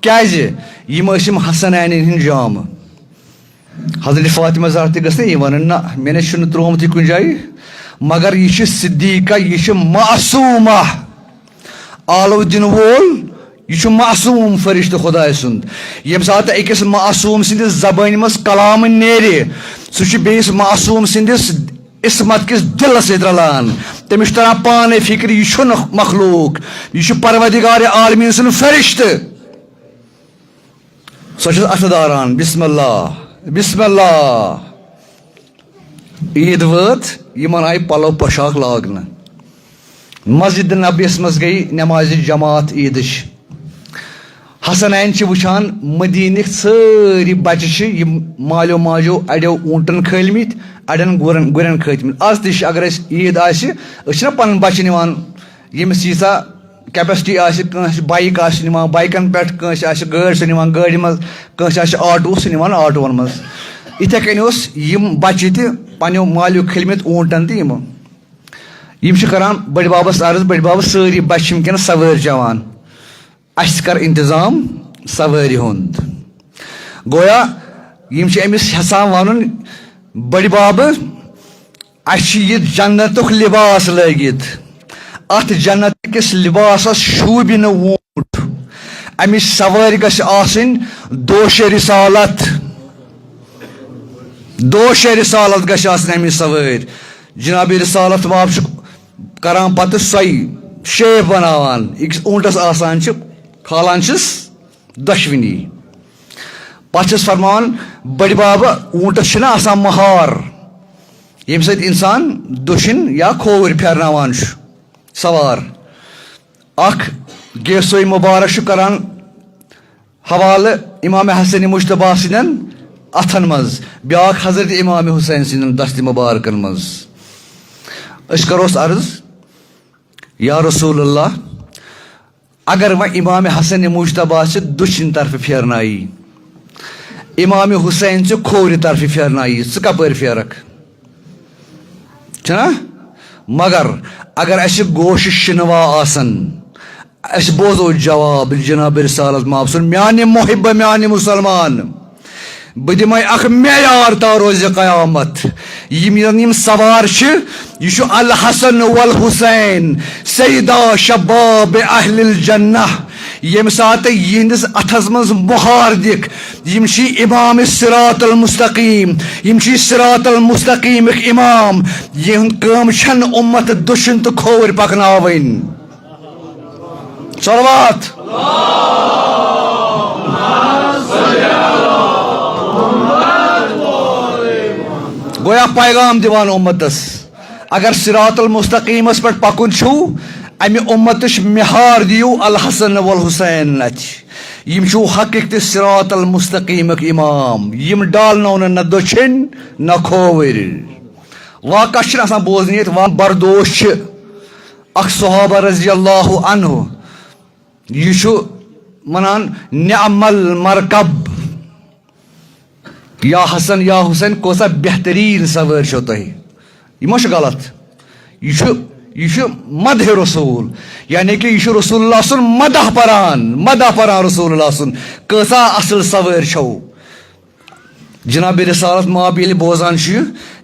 کیازِ؟ یِم ٲسۍ یِم حسنینن ہٕنٛدۍ جامہٕ۔ حضرت فاطمہ زہرا تہِ گٔژھ نہ یہِ وَنٕنۍ، نہ، مےٚ نَے چھُنہٕ ترٛوومُت یہِ کُنہِ جایہِ، مگر یہِ چھِ صدیقہ، یہِ چھِ معصومہ، آلو دِنہٕ وول، یہِ چھُ معصوم فرشتہٕ خۄداے سُنٛد۔ ییٚمہِ ساتہٕ أکِس معصوم سٕنٛدِ زبٲنۍ منٛز کلام نیرِ، سُہ چھُ بیٚیِس معصوم سٕنٛدِس عصمت کِس دِلس سۭتۍ رلان۔ تٔمِس چھُ تران پانے فکرِ، یہِ چھُنہٕ مخلوق، یہِ چھُ پروردگار عالمین سُنٛد فرشتہٕ۔ سۄ چھَس اَتھٕ داران، بسم اللہ، بسم اللہ۔ عیٖد وٲژ، یِمن آیہِ پلو پۄشاک لاگنہٕ۔ مسجد نبویَس منٛز گٔے نمازِ جماعت عیٖدٕچ۔ حسنین چھِ وٕچھان، مدیٖنٕکۍ سٲری بچہِ چھِ، یِم مالیو ماجیو اڑیو اوٗنٹن کھٲلمٕتۍ، اڑٮ۪ن گُرن، گُرٮ۪ن کھٲلمٕتۍ۔ آز تہِ چھِ، اگر اَسہِ عیٖد آسہِ، أسۍ چھِنہ پنٕنۍ بچہِ نِوان، ییٚمِس ییٖژاہ capacity آسہِ، کٲنٛسہِ چھِ bike آسہِ نِوان، bikeن پٮ۪ٹھ، کٲنٛسہِ آسہِ گٲڑۍ، سُہ نِوان گٲڑِ منٛز، کٲنٛسہِ آسہِ آٹوٗ، سُہ نِوان آٹوٗوَن منٛز۔ یِتھَے کٔنۍ اوس یِم بَچہِ تہِ پنٛنیو مالیو کھٔلمٕتۍ اوٗنٹَن تہٕ یِمو۔ یِم چھِ کَران، بٔڈۍ بَبَس عرض، بٔڈۍ بَب، سٲری بَچہِ چھِ وٕنکٮ۪نَس سوٲرۍ چٮ۪وان، اَسہِ کَر اِنتظام سوٲرۍ ہُنٛد۔ گویا یِم چھِ أمِس یَژھان وَنُن، بٔڈۍ بَب، اَسہِ چھُ یہِ جنتُک لباس لٲگِتھ۔ اَتھ جنت کِس لباسَس شوٗبہِ نہٕ ووٗنٛٹ۔ اَمِچ سوٲرۍ گژھِ آسٕنۍ دوشِ رسالت۔ دوشِ رسالت گژھِ آسٕنۍ اَمِچ سوٲرۍ۔ جناب رسالت ماب چھُ کران پتہٕ سۄے shape بناوان۔ أکِس اوٗنٹَس آسان چھِ، کھالان چھِس دۄشوٕنی۔ پتہٕ چھِس فرماوان، بٔڈۍ بَب، اوٗنٹَس چھِنہ آسان مہار، ییٚمہِ سۭتۍ اِنسان دٔچھِنۍ یا کھووٕرۍ پھیرناوان چھُ سوار۔ اکھ گیسوے مُبارک چھُ کران حوالہٕ امام حسن مجتبیٰ سٕنٛدٮ۪ن اَتھن منٛز، بیٛاکھ حضرت امام حسین سٕنٛدٮ۪ن دستِ مُبارکن منٛز۔ أسۍ کرہوس عرض، یا رسول اللہ، اگر وۄنۍ امام حسن مجتبیٰ ژٕ دٔچھِنۍ طرفہٕ پھیرنایی، امام حسین ژٕ کھوورِ طرفہٕ پھیرنایی، ژٕ کپٲرۍ پھیرکھ؟ چھنا؟ مگر اگر اسہِ گوشہِ شنوا آسن، اسہِ بوزو جواب جناب رسالت ماب سُنٛد، میانہِ محب، میانہِ مسلمان، بہٕ دِمے اکھ معیار تا روزِ قیامت۔ یِم زن یِم سوار چھِ، یہِ چھُ الحسن والحسین، سیدا شباب اہل الجنہ۔ ییٚمہِ ساتہٕ یِہنٛدِس اتھس منٛز مُہار دِکھ، یِم چھِ امام صراط المستقیم، یِم چھِ صراط المستقیمٕکۍ امام۔ یِہنٛد کٲم چھنہٕ اُمت دٔچھُن تہٕ کھووٕرۍ پکناوٕنۍ۔ صلوات۔ گویا پیغام دِوان اُمتس، اگر صراط المستقیمس پٮ۪ٹھ پکُن چھُو، امہِ اُمتٕچ مہار دِیِو الحسن والحسین اتھِ۔ یِم چھِو حقٕکۍ تہِ صراط المستقیمٕکۍ امام، یِم ڈالنو نہٕ نہ دٔچھِنۍ نہ کھووٕرۍ۔ واقعہ چھِنہٕ آسان بوزنہِ ییٚتہِ، وا-، بردوش چھِ اکھ صحابہ رضی اللہ عنہ، یہِ چھُ ونان، نعم المرکب، یا حسن یا حسین، کۭژاہ بہتریٖن سوٲرۍ چھو تۄہہِ۔ یہِ ما چھُ غلط؟ یہِ چھُ، یہِ چھُ مدح رسول، یعنی کہِ یہِ چھُ رسول اللہ سُنٛد مدح پران، مدح پران رسول اللہ سُنٛد، کۭژاہ اصل سوٲرۍ چھو۔ جناب رسالت ماب ییٚلہِ بوزان چھُ،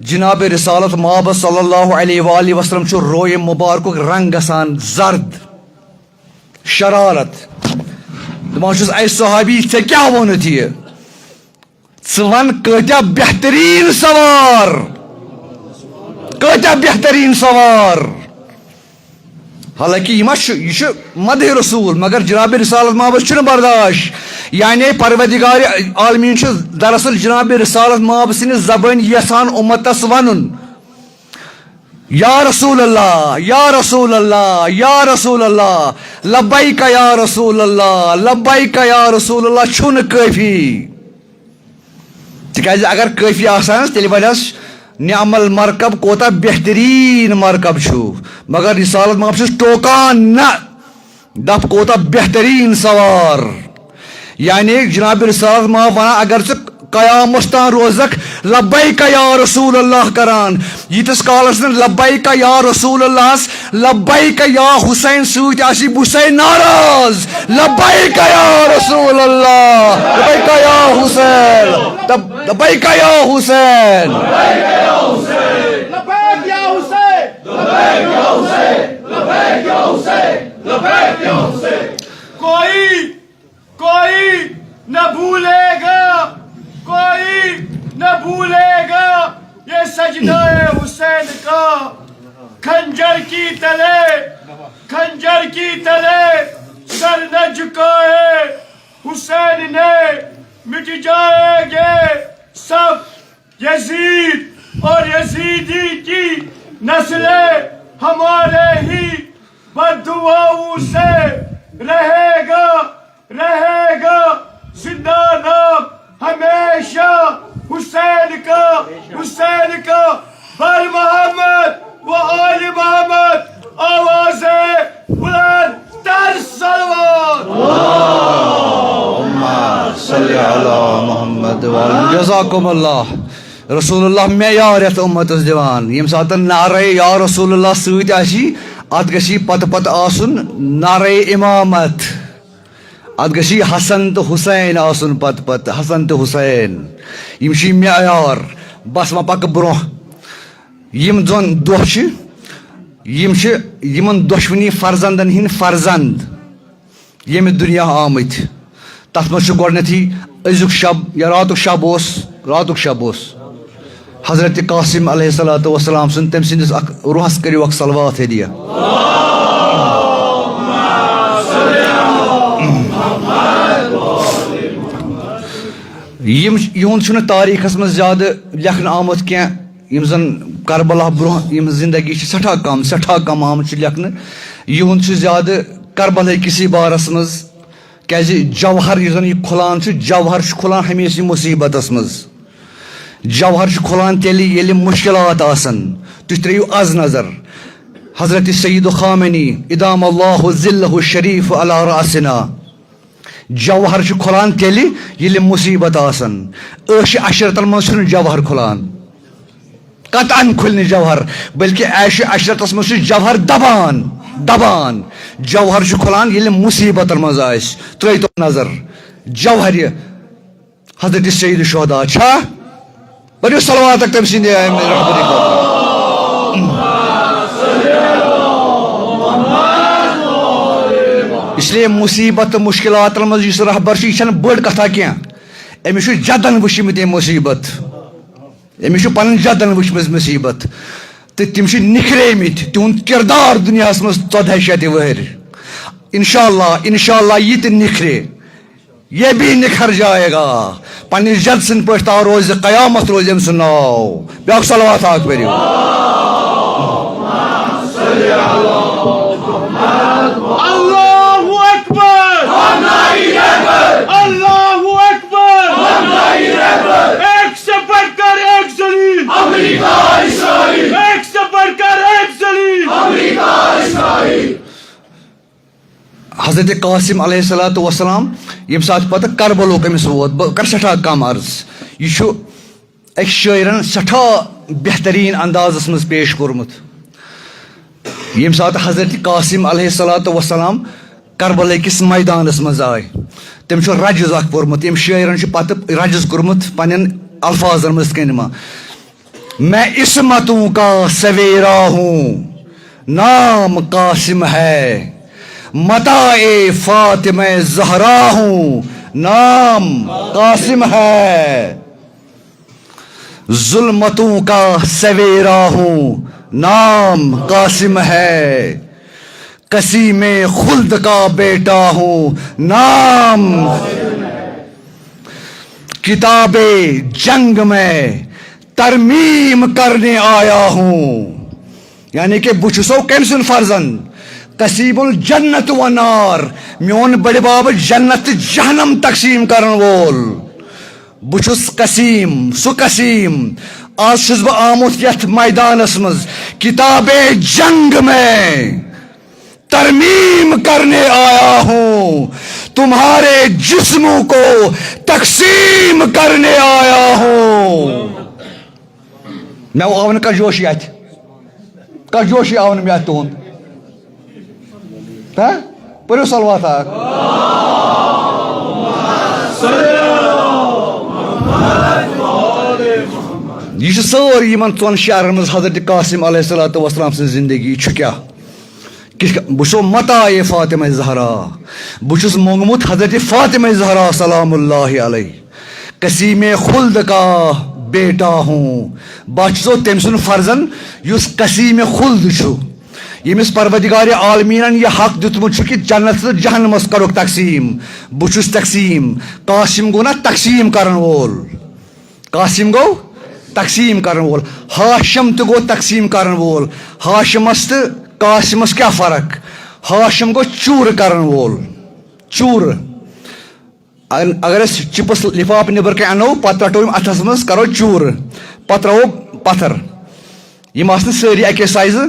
جناب رسالت ماب صلی اللہ علیہ وآلہ وسلم چھُ رویہِ مبارکُک رنگ گژھان زرد، شرارت۔ دپان چھُس، اے صحابی، ژےٚ کیٛاہ ووٚنُتھ یہِ؟ ژٕ وَن کۭتیٛاہ بہتریٖن سوار، کۭتیٛاہ بہتریٖن سوار۔ حالانکہِ یہِ ما چھُ، یہِ چھُ مدح رسول، مگر جناب رسالت مابس چھُنہٕ برداشت۔ یعنی پروردگار عالمین چھُ دراصل جناب رسالت ماب سٕنٛدِ زبٲنۍ یژھان اُمتس ونُن، یا رسول اللہ، یا رسول اللہ، یا رسول اللہ، لبیک یا رسول اللہ، لبیک یا رسول اللہ، چھُنہٕ کٲفی۔ تِکیازِ اگر کٲفی آسان، تیٚلہِ وَنٮ۪س، نعم المرکب، کوتاہ بہتریٖن مرکب چھُ۔ مگر رسالت ماب چھُس ٹوکان، نہ، دپ کوتاہ بہتریٖن سوار۔ یعنی جناب رسالت ماب وَنان، اگر ژٕ قیامس تام روزکھ لبیک یا رسول اللہ کران۔ ییٖتِس کالس نہٕ لبیک یا رسول اللہس، لبیک یا حسین سۭتۍ آسی، بہٕ چھُسے ناراض۔ لبیک یا رسول اللہ، لبیک یا حسین، لب-، لبیک یا حسین۔ لبیک یا حسین، لبیک یا حسین، لبیک یا حسین، لبیک یا حسین۔ کوئی کوئی نہ بھولے گا، کوئی نہ بھولے گا یہ سجدہ حسین کا۔ خنجر کی تلے، خنجر کی تلے سر نہ جھکائے حسین نے، مٹ جائیں گے سب یزید اور یزیدی کی نسلیں۔ ہمارے ہی بددعاؤں سے رہے گا، رہے گا زندہ نام ہمیشہ حسین کا، حسین کا۔ بر محمد و آل محمد آواز بلند تر صلوات۔ اللہم صل علی محمد و آل۔ جزاکم اللہ۔ رسول اللہ معیار یتھ امتس دوان، یم ساتن نعرہ یا رسول اللہ سۭتۍ آسی، اتھ گژھی پتہٕ پتہٕ آسُن نعرہ امامت۔ اتھ گژھی حسن تہٕ حسین آسُن پتہٕ پتہٕ، حسن تہٕ حسین۔ یم چھی معیار۔ بس وۄنۍ پکہٕ برونٛہہ۔ یم زن دۄہ چھِ، یم چھِ یمن دۄشونی فرزندن ہٕنٛدۍ فرزند۔ ییٚمہِ دُنیا آمٕتۍ۔ تَتھ منٛز چھُ گۄڈٕنیتھٕے أزیُک شب یا راتُک شب اوس، راتُک شب اوس حضرت قاسم علیہ الصلوۃ والسلام سُنٛد، تٔمۍ سٕنٛدِس اکھ روحس کٔرِو اکھ صلوات ہدیہ۔ یِم، یِہُنٛد چھُنہٕ تاریخس منٛز زیادٕ لیکھنہٕ آمُت کینٛہہ۔ یِم زن کربلا برونٛہہ یِم زندگی چھِ سٮ۪ٹھاہ کم، سٮ۪ٹھاہ کم آمٕژ چھِ لیکھنہٕ۔ یِہُنٛد چھُ زیادٕ کربلہٕ کِسی بارس منٛز، کیازِ جوہر یُس زن یہِ کھُلان چھُ، جوہر چھُ کھُلان ہمیشہِ مُصیبتس منٛز۔ جوہر چھُ کھُلان تیٚلہِ ییٚلہِ مُشکلات آسن۔ تُہۍ ترٲیِو از نظر، حضرت سید خامنی ادام اللہ ظلہ الشریف علی رأسنا۔ جوہر چھُ کھُلان تیٚلہِ ییٚلہِ مُصیبت آسن۔ عٲشہِ عشرتن منٛز چھُنہٕ جوہر کھُلان۔ قطعاً کھُلہِ نہٕ جوہر، بلکہِ عیش عشرتس منٛز چھُ جوہر دبان، دبان۔ جوہر چھُ کھُلان ییٚلہِ مُصیبتن منٛز آسہِ۔ ترٲیتو نظر، جوہر یہِ حضرت سید الشہداء چھا؟ پٔرِو صلوات اکھ تٔمۍ سٕنٛدِ اَمہِ رحمتِ خٲطرٕ۔ اس لیے مُصیبت تہٕ مُشکِلاتن منٛز یُس رہبر چھُ، یہِ چھَنہٕ بٔڑ کتھا کینٛہہ۔ أمِس چھُ جدن وٕچھمٕتۍ یِم مُصیبت۔ أمِس چھُ پنٕنۍ جدن وٕچھمٕژ مُصیبت۔ تہٕ تِم چھِ نِکھریمٕتۍ، تِہُنٛد کِردار دُنیاہَس منٛز ژۄدہَے شیٚتھ وٕہٕرۍ۔ انشاءاللہ، انشاءاللہ یہِ تہِ نِکھرِ۔ یہ بھی نکھر جائے گا۔ پننہِ جد سٕنٛدۍ پٲٹھۍ تاو روزِ، قیامت روزِ أمۍ سُنٛد ناو۔ بیٛاکھ صلوات اکھ پٔرِو۔ اللہ اکبر، اللہ اکبر، ایک سے بڑھ کر ایک ذلیل، امریکہ اسرائیل، ایک سے بڑھ کر ایک ذلیل، امریکہ اسرائیل۔ حضرت قاسم علیہ الصلوۃ والسلام، ییٚمہِ ساتہٕ پتہٕ کربلُک أمِس ووت، بہٕ کرٕ سٮ۪ٹھاہ کم عرض، یہِ چھُ أکۍ شٲعرن سٮ۪ٹھاہ بہتریٖن اندازس منٛز پیش کوٚرمُت۔ ییٚمہِ ساتہٕ حضرت قاسم علیہ الصلوۃ والسلام کربلہ کِس میدانس منٛز آے، تٔمۍ چھُ رجز اکھ پوٚرمُت، ییٚمہِ شٲعرن چھُ پتہٕ رجز کوٚرمُت پننٮ۪ن الفاظن منٛز، یِتھ کٔنۍ ما، میں عصمتوں کا سویرا ہوں، نام قاسم ہے، متاع فاطمہ زہرا ہوں، نام قاسم ہے۔ ظلمتوں کا سویرا ہوں، نام قاسم ہے۔ قسیم خلد کا بیٹا ہوں، نام۔ کتاب جنگ میں ترمیم کرنے آیا ہوں۔ یعنی کہ بہٕ چھُسو کٔمۍ سُنٛد فرزند؟ قسیم الجنت و نار۔ میون بڑِ بابہٕ جنت تہٕ جہنم تقسیٖم کرن وول۔ بہٕ چھُس قسیم، سُہ قسیم۔ آز چھُس بہٕ آمُت یتھ میدانس منٛز کتاب جنگ میں ترمیم کرنے آیا ہوں۔ تمہارے جسموں کو تقسیم کرنے آیا ہوں۔ مےٚ آو نہٕ کانٛہہ جوشی اَتہِ۔ کانٛہہ جوشی آو نہٕ مےٚ اَتہِ تُہُنٛد۔ ہہ؟ پٔرِو صلوات اکھ۔ یہِ چھُ سٲری یِمن ژۄن شعرن منٛز حضرت قاسم علیہ الصلوۃ والسلام سٕنٛز زندگی چھُ کیٛاہ؟ کِتھ کٔنۍ؟ بہٕ چھُسو متاع فاطمہ زہرا، بہٕ چھُس موٚنگمُت حضرت فاطمہ زہرا سلام اللہ علیہ، قسیم خلد کا بیٹا ہوں۔ بہٕ چھُسو تٔمۍ سُنٛد فرزند یُس قسیم خلد چھُ، ییٚمِس پروردگار عالمیٖنن یہِ حق دیُتمُت چھُ کہِ جنت تہٕ جہنمس کرُکھ تقسیٖم۔ بہٕ چھُس تقسیٖم۔ قاسم گوٚو نا تقسیٖم کرن وول؟ قاسم گوٚو تقسیٖم کرن وول، ہاشم تہِ گوٚو تقسیٖم کرن وول۔ ہاشمس تہٕ قاسمس کیٛاہ فرق؟ ہاشم گوٚو چوٗرٕ کرن وول، چوٗرٕ۔ اگر، اگر أسۍ چپس لفاف نیٚبر کنہِ انو، پتہٕ رٹو یِم اتھس منٛز، کرو چوٗرٕ، پتہٕ ترٛاوو پتھر۔ یِم آسنہٕ سٲری اکے سایزٕ،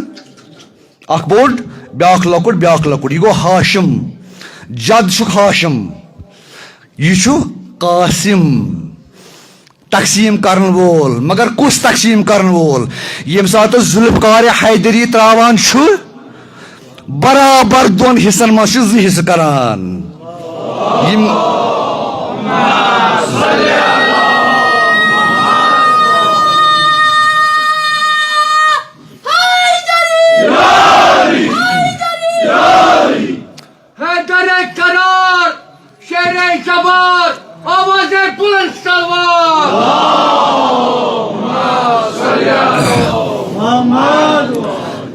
اکھ بوٚڑ، بیٛاکھ لۄکُٹ، بیٛاکھ لۄکُٹ۔ یہِ گوٚو ہاشم، جد چھُکھ ہاشم، یہِ چھُ قاسم۔ تقسیٖم کرن وول، مگر کُس تقسیٖم کرن وول؟ ییٚمہِ ساتہٕ ذوالفقار حیدری تراوان چھُ، برابر دۄن حصن منٛز چھُ زٕ حصہٕ کران۔ یِم حیدر قرار، شیر جبار، آواز بلند سلوات۔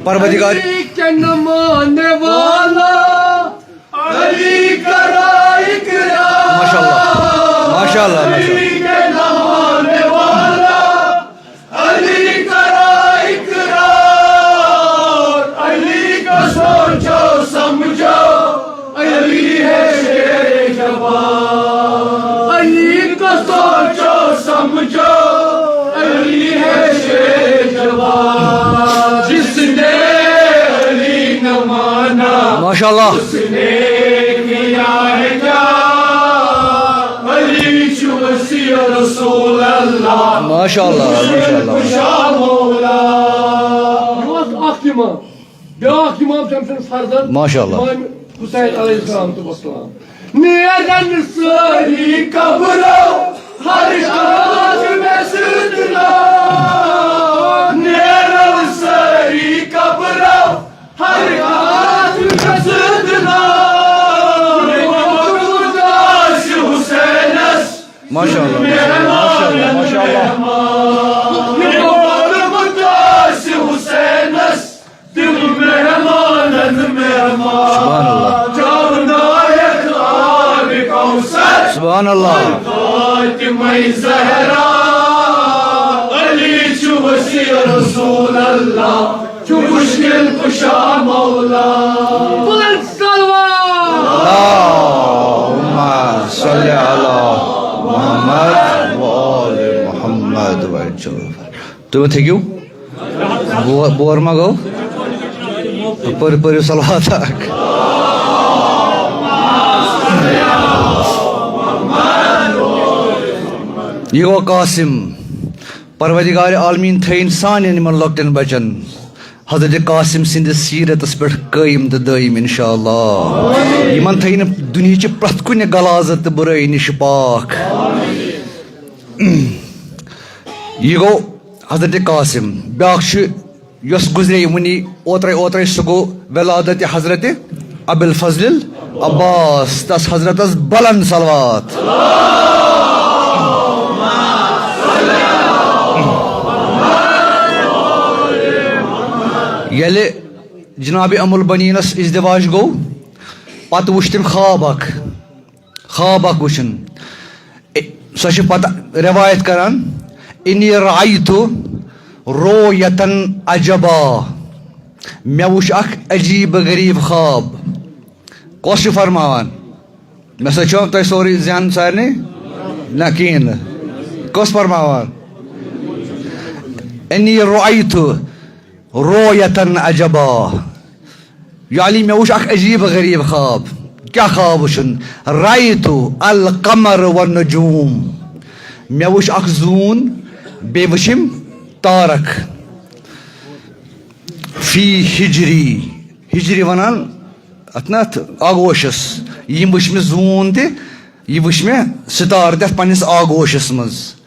پروردگار۔ علی کے نہ ماننے والا، علی کرا اقرار۔ ماشاءاللہ، ماشاءاللہ، ماشاءاللہ۔ علی کے نہ ماننے والا، علی کرا اقرار، علی کو سوچو سمجھو، علی ہے شیر جبار۔ علی کو سوچو سمجھو، علی ہے شیر جبار۔ جس نے علی نہ مانا، ماشاءاللہ۔ اس نے کیا ہے کیا؟ علی چھُ وسیع رسول اللہ۔ ماشاءاللہ، ماشاءاللہ۔ خوشا مولا۔ یہِ اوس اکھ امام، بیٛاکھ امام چھُ أمۍ سُنٛد فرزند، ماشاءاللہ۔ امام حسین علیہ الصلوۃ والسلام۔ نیرن سٲری قبرو، ہر کانٛہہ چھُ مےٚ سۭتۍ نا۔ نیرن سٲری قبرو، ہر کانٛہہ چھُ مےٚ سۭتۍ نا۔ آسہِ حسینس، ماشاءاللہ، ماشاءاللہ، ماشاءاللہ، ماشاءاللہ۔ آسہِ حسینس، تِم مہمانن مہمان۔ سبحان اللہ۔ چاونایکھ آبِ کوثر۔ سبحان اللہ۔ فاطمہ زہرا۔ علی چھُ وسیع رسول اللہ، چھُ مشکل کشا مولا۔ بلند صلوات۔ اللہم صل علی محمد و آل محمد وسلم۔ تُہۍ مہ تھٔکِو۔ بو-، بور ما گوٚو؟ پٔر-، پٔرِو صلوات اکھ۔ یہِ گوٚو قاسم۔ پروردگار عالمیٖن تھٲیِن سانٮ۪ن یِمن لۄکٹٮ۪ن بچن حضرت قاسم سٕنٛدِس سیٖرتس پٮ۪ٹھ قٲیِم تہٕ دٲیِم، انشاءاللہ۔ یِمن تھٲیِن دُنیہٕچہِ پرٛٮ۪تھ کُنہِ غلاظت تہٕ بُرٲیی نِش پاک۔ یہِ گوٚو حضرت قاسم۔ بیٛاکھ چھُ، یۄس گُزرے وُنی اوترے اوترے، سُہ گوٚو ولادت حضرت ابی الفضل عباس، تس حضرتس بلند صلوات۔ ییٚلہِ جناب ام البنینس ازدواج گوٚو، پتہٕ وُچھ تٔمۍ خواب اکھ۔ خواب اکھ وٕچھُن۔ اے، سۄ چھِ پتہٕ روایت کران، "انی رأیت رؤیتاً عجبا"، مےٚ وٕچھ اکھ عجیب غریب خواب۔ کۄس چھُ فرماوان؟ مےٚ سۭتۍ چھُوا تۄہہِ سورُے ذہن سارنٕے؟ نہ، کِہیٖنۍ نہٕ۔ کۄس فرماوان؟ "انی رأیت رؤیتاً عجبا"۔ یا علی، مےٚ وُچھ اکھ عجیب غریب خواب۔ کیٛاہ خواب وُچھُن؟ رأیت القمر والنجوم، مےٚ وُچھ اکھ زوٗن، بیٚیہِ وُچھِم تارک۔ فی حجری، حجری ونان اتھ نا، اتھ آغوشس۔ یِم وٕچھ مےٚ زوٗن تہِ، یہِ وٕچھ مےٚ ستارٕ تہِ اتھ پننِس آغوشس منٛز۔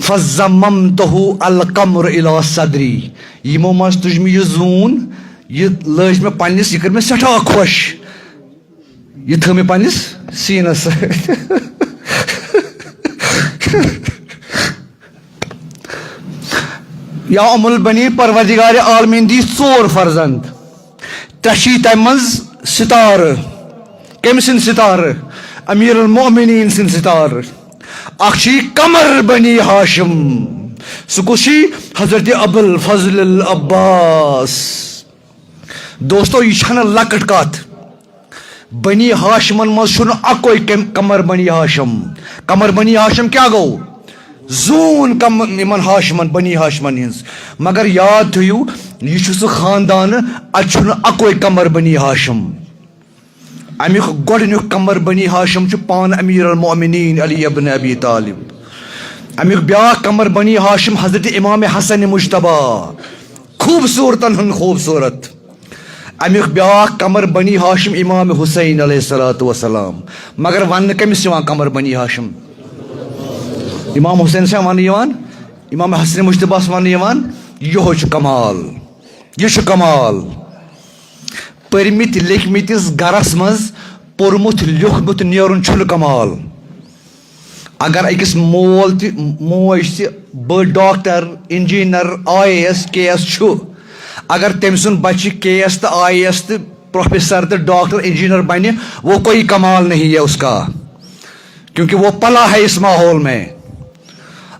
فضممته القمر الی صدری، یِمو منٛز تُج مےٚ یہِ زوٗن، یہِ لٲج مےٚ پننِس، یہِ کٔر مےٚ سٮ۪ٹھاہ خۄش۔ یہِ تھٲو مےٚ پننِس سیٖنس سۭتۍ۔ یا ام البنین، پروردگار عالمین دی ژور فرزند، ترٛےٚ چھی تمہِ منٛز ستارٕ۔ کٔمۍ سٕنٛدۍ ستارٕ؟ امیر المؤمنین سٕنٛدۍ ستارٕ۔ اکھ چھی قمر بنی ہاشم۔ سُہ کُس چھی؟ حضرت ابوالفضل العباس۔ دوستو، یہِ چھنہٕ لۄکٕٹ کتھ۔ بنی ہاشمن منٛز چھُنہٕ اکوے کم-، قمر بنی ہاشم۔ قمر بنی ہاشم کیٛاہ گوٚو؟ زوٗن کم-، یِمن ہاشمن، بنی ہاشمن ہٕنٛز۔ مگر یاد تھٲیِو، یہِ چھُ سُہ خاندان، اتہِ چھُنہٕ اکوے قمر بنی ہاشم۔ امیُک گۄڈٕنیُک قمر بنی ہاشم چھُ پانہٕ امیر المؤمنین علی ابن ابی طالب۔ امیُک بیٛاکھ قمر بنی ہاشم حضرت امام حسن مجتبیٰ، خوٗبصوٗرتن ہُنٛد خوٗبصوٗرت۔ امیُک بیٛاکھ قمر بنی ہاشم امام حسین علیہ الصلوۃ والسلام۔ مگر وننہٕ کٔمِس یِوان قمر بنی ہاشم؟ امام حسین چھا وننہٕ یِوان؟ امام حسن مجتبیٰ وننہٕ یِوان؟ یِہوے چھُ کمال، یہِ چھُ کمال۔ پٔرمٕتۍ لیکھمٕتِس گرس منٛز پوٚرمُت لیوٚکھمُت نیرُن چھُنہٕ کمال۔ اگر أکِس مول تہِ موج تہِ بٔڑ doctor, engineer, I A S, K S چھُ، اگر تٔمۍ سُنٛد بچہِ کے ایس تہٕ آئی اے ایس تہٕ پروفیسر تہٕ ڈاکٹر انجینئر بنہِ، وہ کوئی کمال نہیں ہے اس کا، کیونکہ وہ پلا ہے اس ماحول میں۔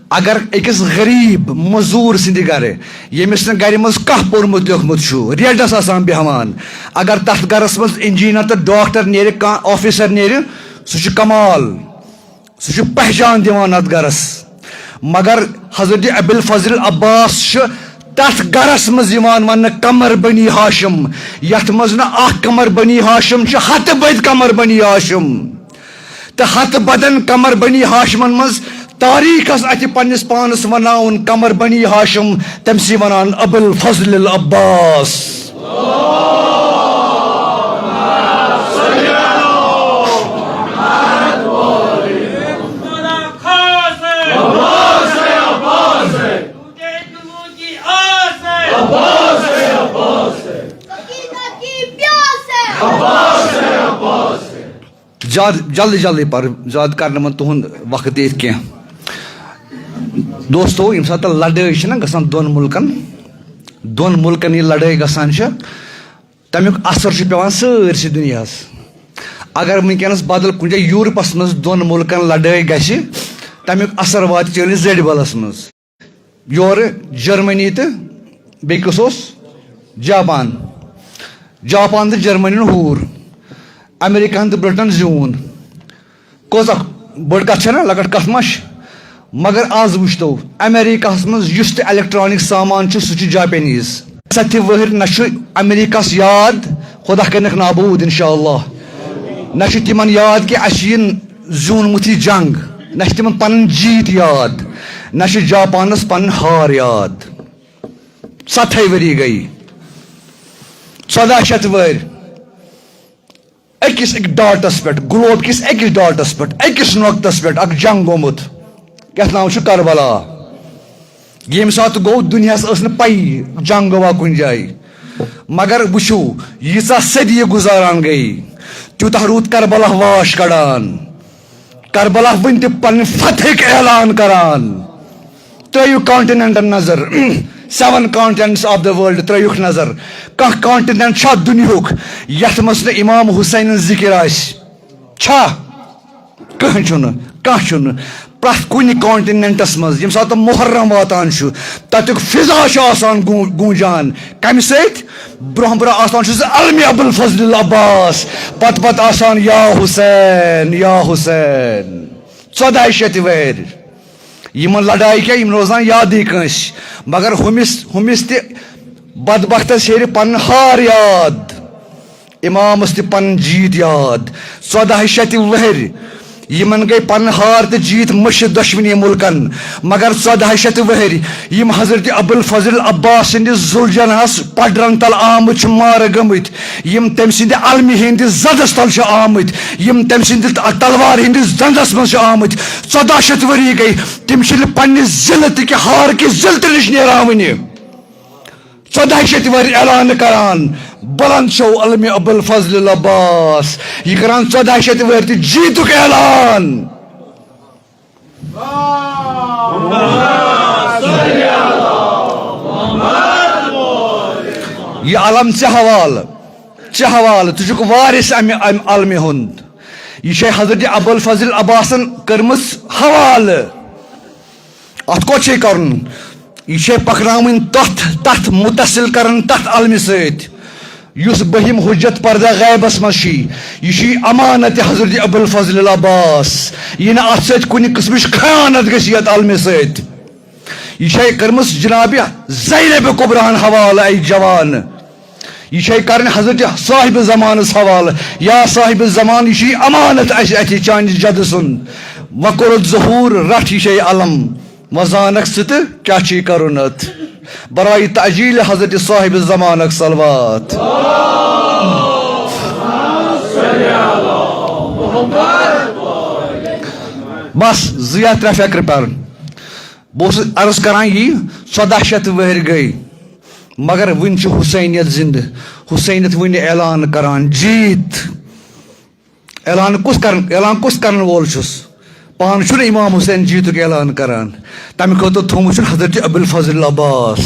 اگر أکِس غریب مزوٗر سٕنٛدِ گرٕ، ییٚمِس نہٕ گرِ منٛز کانٛہہ پوٚرمُت لیوٚکھمُت چھُ، ریڈس آسان بیٚہوان، اگر تتھ گرس منٛز انجینئر تہٕ ڈاکٹر نیرِ، کانٛہہ آفیسر نیرِ، سُہ چھُ کمال۔ سُہ چھُ پہچان دِوان اتھ گرس۔ مگر حضرت ابی الفضل عباس چھُ تتھ گرس منٛز یِوان وننہٕ قمر بنی ہاشم، یتھ منٛز نہٕ اکھ قمر بنی ہاشم چھُ، ہتہٕ بٔدۍ قمر بنی ہاشم۔ تہٕ ہتہٕ بدن قمر بنی ہاشمن منٛز تاریخس اتھِ پننِس پانس وناوُن قمر بنی ہاشم، تٔمۍ سٕے ونان ابو الفضل العباس۔ زیادٕ جلدی جلدی پر، زیادٕ کرنہٕ وۄنۍ تُہُنٛد وقت ییٚتہِ کینٛہہ۔ دوستو، ییٚمہِ ساتہٕ لڑٲے چھِ نہ گژھان دۄن مُلکن، دۄن مُلکن یہِ لڑٲے گژھان چھِ، تَمیُک اثر چھُ پٮ۪وان سٲرسٕے دُنیاہَس۔ اگر وٕنکیٚنَس بدل کُنہِ جایہِ یوٗرپَس منٛز دۄن مُلکن لڑٲے گژھِ، تَمیُک اثر واتہِ چٲنِس زٔڈۍ بَلَس منٛز۔ یورٕ جرمنی تہٕ بیٚیہِ کُس اوس؟ جاپان۔ جاپان تہٕ جرمنی ہُن ہوٗر، امریکہن تہٕ برٹن زیوٗن۔ کۭژاہ بٔڑ کتھ چھےٚ نا؟ لۄکٕٹ کتھ ما چھِ؟ مگر آز وٕچھتو، امریکہس منٛز یُس تہِ electronic سامان چھُ، سُہ چھُ جاپینیز۔ سۄ تہِ وٕہٕرۍ نہ چھُ امریکہس یاد، خدا کٔرِنکھ نابوٗد انشاءاللہ۔ نہ چھُ تِمن یاد کہِ اسہِ چھُ یہِ زیوٗنمُت یہِ جنگ، نہ چھِ تِمن پنٕنۍ جیٖت یاد، نہ چھِ جاپانس پنٕنۍ ہار یاد۔ ستھے ؤری گٔیہِ، ژۄداہ شیٚتھ ؤرۍ أکِس، أکِس ڈاٹس پٮ۪ٹھ، گلوب کِس أکِس ڈاٹس پٮ۪ٹھ، أکِس نۄقطس پٮ۪ٹھ اکھ جنگ گوٚمُت، یتھ ناو چھُ کربلا۔ ییٚمہِ ساتہٕ گوٚو، دُنیاہس ٲس نہٕ پَیی جنگ گوٚوا کُنہِ جایہِ۔ مگر وٕچھِو، ییٖژاہ صدی گُزاران گٔیہِ، تیوٗتاہ روٗد کربلا واش کڑان۔ کربلا وٕنہِ تہِ پنٕنۍ فتحٕکۍ اعلان کران۔ ترٲیِو کانٹیننٹن نظر، seven continents of the world ترٲیِوکھ نظر۔ کانٛہہ کانٹیننٹ چھا دُنیہُک یتھ منٛز نہٕ امام حسینٕنۍ ذکر آسہِ؟ چھا؟ کٕہٕنۍ چھُنہٕ، کانٛہہ چھُنہٕ۔ پرٛٮ۪تھ کُنہِ کانٹیننٹس منٛز ییٚمہِ ساتہٕ محرم واتان چھُ، تتیُک فضا چھُ آسان گوٗ-، گوٗنجان۔ کمہِ سۭتۍ؟ برونٛہہ برونٛہہ آسان چھُ سُہ علمِ ابوالفضل العباس، پتہٕ پتہٕ آسان یا حسین، یا حسین۔ ژۄداہ شیٚتھ وٕہٕرۍ۔ یِمن لڑایہِ کیٛاہ، یِم روزان یادٕے کٲنٛسہِ۔ مگر ہُمِس، ہُمِس تہِ بدبختس ہیٚرِ پنُن ہار یاد۔ امامس تہِ پنٕنۍ جیٖت یاد۔ ژۄداہ شیٚتھ وٕہٕرۍ یِمن گٔے پنٕنۍ ہار تہٕ جیٖت مٔشِتھ دۄشوٕنی مُلکن، مگر ژۄداہ شیٚتھ وٕہٕرۍ یِم حضرت ابوالفضل عباس سٕنٛدِس ذوالجناحس پڈرن تل آمٕتۍ چھِ مارٕ گٔمٕتۍ، یِم تٔمۍ سٕنٛدِ علمہِ ہٕنٛدِس زدس تل چھِ آمٕتۍ، یِم تٔمۍ سٕنٛدِ تلوارِ ہٕنٛدِس دندس منٛز چھِ آمٕتۍ۔ ژۄداہ شیٚتھ ؤری گٔے، تِم چھِنہٕ پننہِ ضلعہٕ تہِ کہِ ہارٕ کہِ ضلعہٕ تہِ نِش نیران وُنہِ۔ ژۄداہ شیٚتھ ؤری اعلان کران، بلند چھو علمِ ابوالفضل العباس۔ یہِ کران ژۄداہ شیٚتھ ؤری تہِ جیٖتُک اعلان۔ یہِ علم ژےٚ حوالہٕ، ژےٚ حوالہٕ، ژٕ چھُکھ وارث امہِ، امہِ علمہِ ہُنٛد۔ یہِ چھے حضرت ابوالفضل عباسن کٔرمٕژ حوالہٕ۔ اتھ کوٚت چھے کرُن؟ یہِ چھے پکناوٕنۍ تتھ، تتھ متصل کرن تتھ علمہِ سۭتۍ، یُس بہِم حجت پردہ غیبس منٛز چھُے۔ یہِ چھُے امانت حضرت ابوالفضل العباس۔ یہِ نہٕ اتھ سۭتۍ کُنہِ قٕسمٕچ خیانت گژھِ یتھ علمہِ سۭتۍ۔ یہِ چھے کٔرمٕژ جناب زینب کبرا ہن حوالہٕ، اے جوان۔ یہِ چھے کرٕنۍ حضرت صاحب زمانس حوالہٕ۔ یا صاحب زمان، یہِ چھُے امانت اسہِ اتھِ چانہِ جدٕ سُنٛد۔ وۄنۍ کوٚرُتھ ظہوٗر، رٹھ یہِ چھے علم۔ وۄنۍ زانکھ ژٕ تہٕ کیٛاہ چھُے کرُن اتھ۔ برایہِ تعجیل حضرت صاحب زمانک صلوات۔ بس زٕ یا ترٛےٚ فقرٕ پرن۔ بہٕ اوسُس عرض کران، یی ژۄداہ شیٚتھ ؤہرۍ گٔے، مگر وُنہِ چھُ حسینیت زندٕ۔ حسینیت وُنہِ اعلان کران، جیٖت۔ اعلان کُس کرن، اعلان کُس کرن وول چھُس؟ پانہٕ چھُنہٕ امام حسین جیٖتُک اعلان کران، تمہِ خٲطرٕ تھوٚومُت چھُن حضرت ابوالفضل العباس۔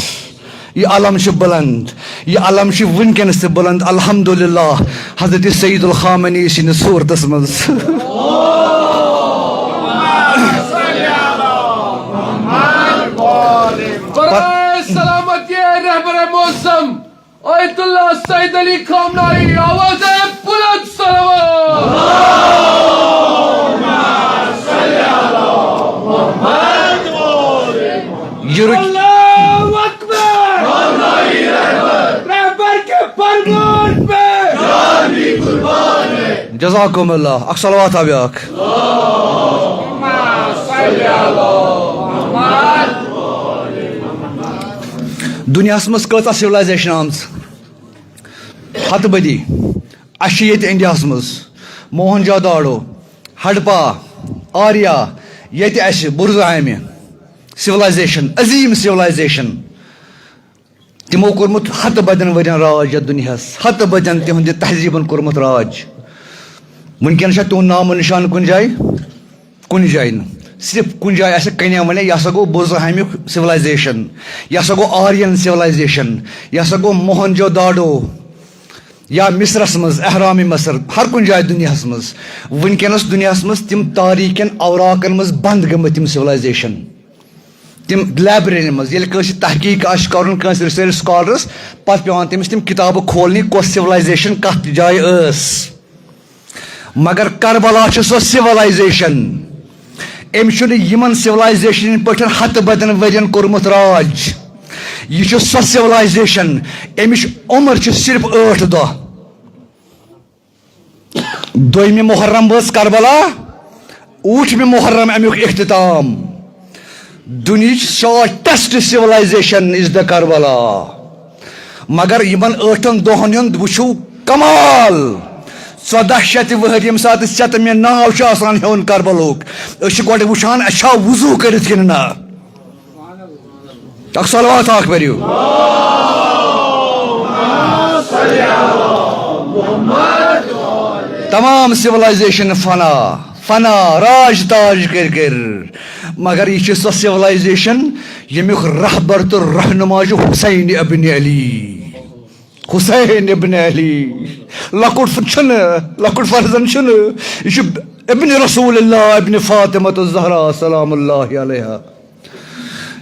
یہِ علم چھُ بلند، یہِ علم چھُ وٕنکیٚنس تہِ بلند، الحمدللہ، حضرت سید الخامنی سٕنٛدِس صوٗرتس منٛز۔ برائے سلامتی رہبر معظم آیت اللہ سید علی خامنائی، آواز بلند صلوات۔ یہِ رُک- اللہ اکبر۔ رہبر کے فرمان پہ۔ جزاکم اللہ۔ اکھ صلوات ہا بیٛاکھ۔ دُنیاہس منٛز کۭژاہ سِولایزیشن آمژٕ؟ ہتہٕ بٔدی۔ اسہِ چھِ ییٚتہِ انڈیاہس منٛز موہن جو داڑو، ہڑپا، آریا، ییٚتہِ اسہِ برزہامہِ سِولایزیشن، عظیٖم سِولایزیشن۔ تِمو کوٚرمُت ہتہٕ بدٮ۪ن ؤرین راج یتھ دُنیاہس، ہتہٕ بدٮ۪ن تِہُنٛدِ تہذیٖبن کوٚرمُت راج۔ وٕنکیٚن چھا تِہُنٛد نام و نشان کُنہِ جایہِ؟ کُنہِ جایہِ نہٕ۔ صرف کُنہِ جایہِ آسہِ کنیا ونیا، یہِ ہسا گوٚو برزہامیُک سِولایزیشن، یہِ ہسا گوٚو آرین سِولایزیشن، یہِ ہسا گوٚو موہن جو داڑو یا مصرس منٛز، اہرام مصر، ہر کُنہِ جایہِ دُنیاہس منٛز۔ وٕنکیٚنس دُنیاہس منٛز تِم تاریٖخن اوراقن منٛز بنٛد گٔمٕتۍ تِم سِولایزیشن۔ تِم لایبرٔری منٛز ییٚلہِ کٲنٛسہِ تحقیٖق آسہِ کَرُن، کٲنٛسہِ ریسرچ سکالرس، پتہٕ پٮ۪وان تٔمِس تِم کِتابہٕ کھولنہِ، کۄس سِولایزیشن کَتھ جایہِ ٲس۔ مگر کربلا چھِ سۄ سِولایزیشن، أمۍ چھُنہٕ یِمن سِولایزیشنن پٲٹھۍ ہتہٕ بدٮ۪ن ؤرین کوٚرمُت راج۔ یہِ چھُ سۄ سِولایزیشن، أمِچ عمر چھِ صرف ٲٹھ دۄہ۔ دوٚیمہِ محرم وٲژ کربلا، ٲٹھمہِ محرم امیُک اختتام۔ دُنیہٕچ shortest civilization is the Karbala. مگر یِمن ٲٹھن دۄہن ہُنٛد وٕچھِو کمال۔ ژۄداہ شیٚتھ وٕہٕرۍ ییٚمہِ ساتہٕ ژےٚ تہٕ مےٚ ناو چھُ آسان ہیوٚن کربلہُک، أسۍ چھِ گۄڈٕ وٕچھان اَسہِ چھا وضوٗ کٔرِتھ کِنہٕ نہ۔ اکھ صلوات اکھ پٔرِو۔ تمام سِولایزیشن فنا، فنا، راج تاج کٔرۍ کٔرۍ۔ مگر یہِ چھِ سۄ سِولایزیشن ییٚمیُک رہبر تہٕ رہنما چھُ حسین ابن علی۔ حسین ابن علی۔ لۄکُٹ چھُنہٕ، لۄکُٹ فرزند چھُنہٕ۔ یہِ چھُ ابن رسول اللہ، ابن فاطمہ الزہرا سلام اللہ علیہا۔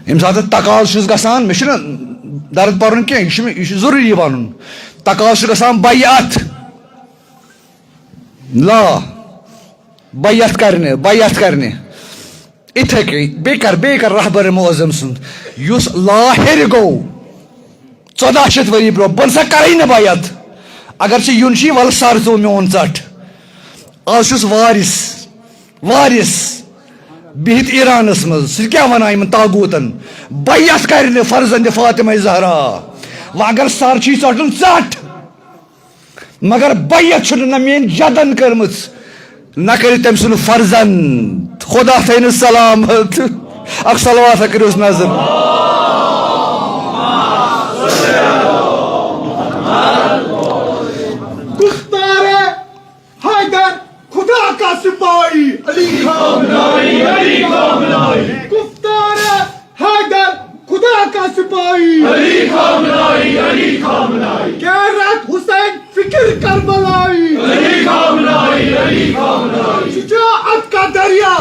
ییٚمہِ ساتہٕ تقاضہٕ چھُس گژھان، مےٚ چھُنہٕ درد پَرُن کینٛہہ، یہِ چھُ مےٚ، یہِ چھُ ضروٗری وَنُن۔ تقاضہٕ چھُ گژھان بیعت، لا، بیعت کرنہِ، بیعت کرنہِ۔ اِتھے کٔنۍ بیٚیہِ کر، بیٚیہِ کر رہبر معظم سُنٛد، یُس لا ہیٚرِ گوٚو، ژۄداہ شیٚتھ ؤری برونٛہہ، بہٕ نسا کرے نہٕ بیعت۔ اگر ژےٚ یُن چھُے، وَلہٕ سر ژٕ میون ژَٹ۔ آز چھُس وارث، وارث بِہِتھ ایرانس منٛز، سُہ کیٛاہ وَنان یِمن طاغوٗتن؟ بیعت کرِ نہٕ فرزند فاطمہ زہرا۔ وۄنۍ اگر سر چھُے ژَٹُن، ژَٹ، مگر بیعت چھُنہٕ نہ میٲنۍ جدن کٔرمٕژ، نہ کٔرِو تٔمۍ سُنٛد فرزند۔ خدا تھٲینَس سلامت۔ اکھ صلوات ہا کٔرِوس نظر۔ گفتار حیدر، خدا کا سپاہی، علی خامنائی، علی خامنائی۔ گفتار حیدر، خدا کا سپاہی، علی خامنائی، علی خامنائی۔ غیرت حسین، فکر کربلائی، علی خامنائی، علی خامنائی۔ شجاعت کا دریا،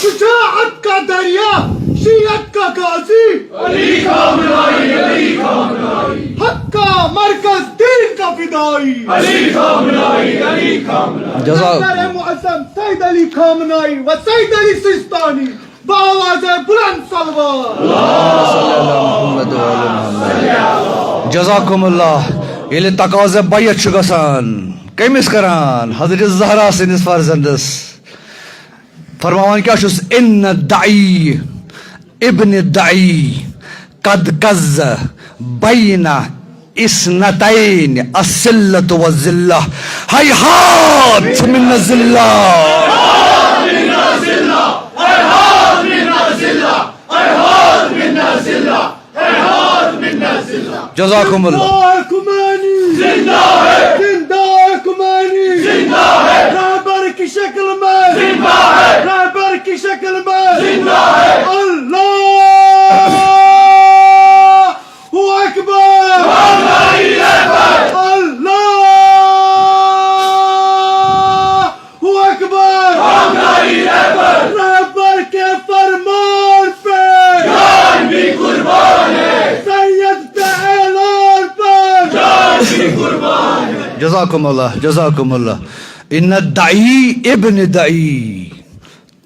شجاعت کا دریا، شریعت کا غازی، علی خامنائی، علی خامنائی۔ حق کا مرکز، دین کا فدائی، علی خامنائی، علی خامنائی۔ جزاک۔ سردار معظم سید علی خامنائی و سید علی سیستانی، بآواز بلند صلوات۔ جزاکم اللہ۔ ییٚلہِ تقاضہ بیعت چھُ گژھان، کٔمِس کران؟ حضرت زہرا سٕنٛدِس فرزندس۔ فرماوان کیٛاہ چھُس؟ ان دعی ابن دعی قد قز بین اثنتین، السلة والذلة۔ ہیہات من الذلة۔ جزاکم اللہ۔ زندہ ہے کمانی۔ زندہ ہے۔ زندہ ہے کمانی۔ زندہ ہے۔ رہبر کی شکل میں۔ زندہ ہے۔ رہبر کی شکل میں۔ زندہ ہے۔ اللہ اکبر۔ اللہ اکبر۔ رہبر کے فرمان پہ۔ جان بھی قربان ہے۔ سید کے اعلان پر۔ جان بھی قربان ہے۔ جزاکم اللہ، جزاکم اللہ۔ ان دعی ابن دعی۔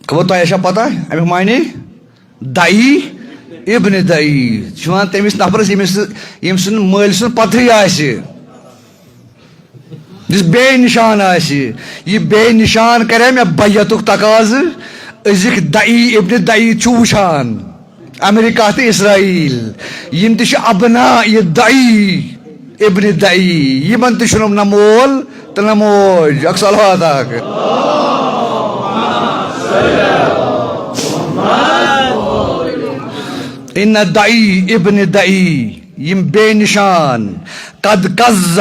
خبر تۄہہِ آسیا پتہ امیُک معنی؟ دعی ابن دعی چھُ وَنان تٔمِس نفرس، ییٚمِس، ییٚمۍ سُنٛد مٲلۍ سُنٛد پتہٕے آسہِ، یُس بے نشان آسہِ۔ یہِ بے نشان کرِ مےٚ بیعتُک تقاضہٕ۔ أزِکۍ دعی ابن دعی چھُ وٕچھان، امریکہ تہٕ اسرائیل، یِم تہِ چھِ ابناء یہِ دعی ابن دعی، یِمن تہِ چھُنہٕ نہ مول تہٕ نہ موج۔ اکھ صلوات اکھ۔ ان دعی ابن دعی، یِم بے نشان، قد قز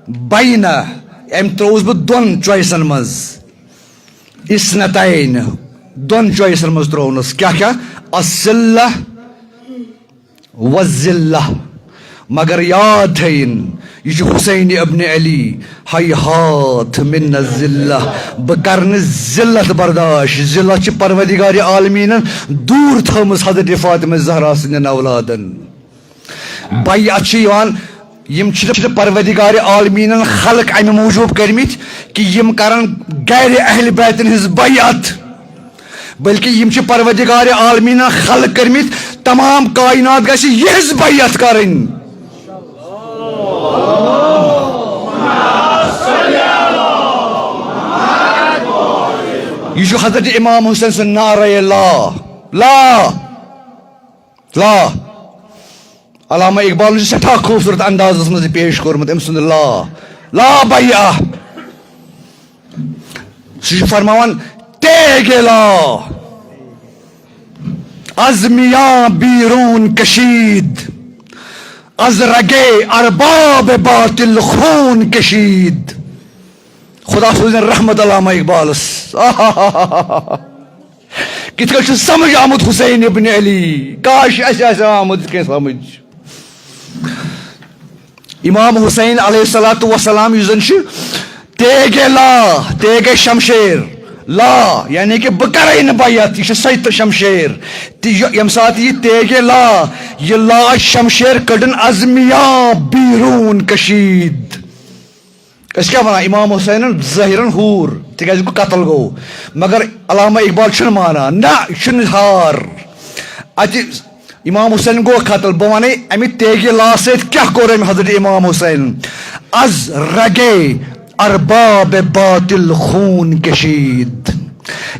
بین، أمۍ ترٛووُس بہٕ دۄن چویسن منٛز، اثنتین، دۄن چویسن منٛز ترٛوونَس۔ کیٛاہ کیٛاہ؟ الصلہ والذلہ۔ مگر یاد تھٲیِن، یہِ چھُ حسین ابن علی، ہیہات من الذلہ۔ بہٕ کرٕ نہٕ ذلت برداشت۔ ذلت چھِ پروردگار عالمیٖنن دوٗر تھٲومٕژ حضرت فاطمہ زہرا سٕنٛدٮ۪ن اولادن۔ بیعت چھِ یِوان، یِم چھِ پروردگار عالمیٖنن خلق امہِ موٗجوٗب کٔرمٕتۍ کہِ یِم کرن غیر اہل بیتن ہٕنٛز بیعت۔ بلکہ یِم چھِ پروردگار عالمیٖنن خلق کٔرمٕتۍ، تمام کائنات گژھِ یِہٕنٛز بیعت کرٕنۍ۔ یہِ چھُ حضرت امام حسین سُنٛد نعرہ لا، لا، لا۔ علامہ اقبالن چھُ سٮ۪ٹھاہ خوٗبصوٗرت اندازس منٛز یہِ پیش کوٚرمُت، أمۍ سُنٛد لا، لا بیعہ۔ سُہ چھُ فرماوان، تیغ لا از میان بیرون کشید، از رگ ارباب باطل خون کشید۔ خدا سوزن رحمت علامہ اقبالس۔ کِتھ کٔنۍ چھُ سمجھ آمُت حسین ابن علی؟ کاش اَسہِ آسہِ ہا آمُت یِتھ کٔنۍ سمجھ۔ امام حسین علیہ الصلوۃ والسلام یُس زن چھُ تیغ لا، تیغ شمشیر لا، یعنی کہ بہٕ کرے نہٕ بیعت، یہِ چھُ سۄے تہٕ شمشیر۔ تہٕ یہِ، ییٚمہِ ساتہٕ یہِ تیغ لا، یہِ لا شمشیر کٔڑٕن از میان بیرون کشید۔ أسۍ کیٛاہ وَنان؟ امام حسینن ظٲہِرن ہوٗر، تِکیٛازِ گوٚو قتل گوٚو۔ مگر علامہ اقبال چھُنہٕ مانان، نہ، یہِ چھُنہٕ ہار۔ اَتہِ امام حسین گوٚو قتل۔ بہٕ وَنَے اَمہِ تیگِ لا سۭتۍ کیٛاہ کوٚر أمۍ حضرت امام حسین۔ از رگے ارباب باطل خون کشید۔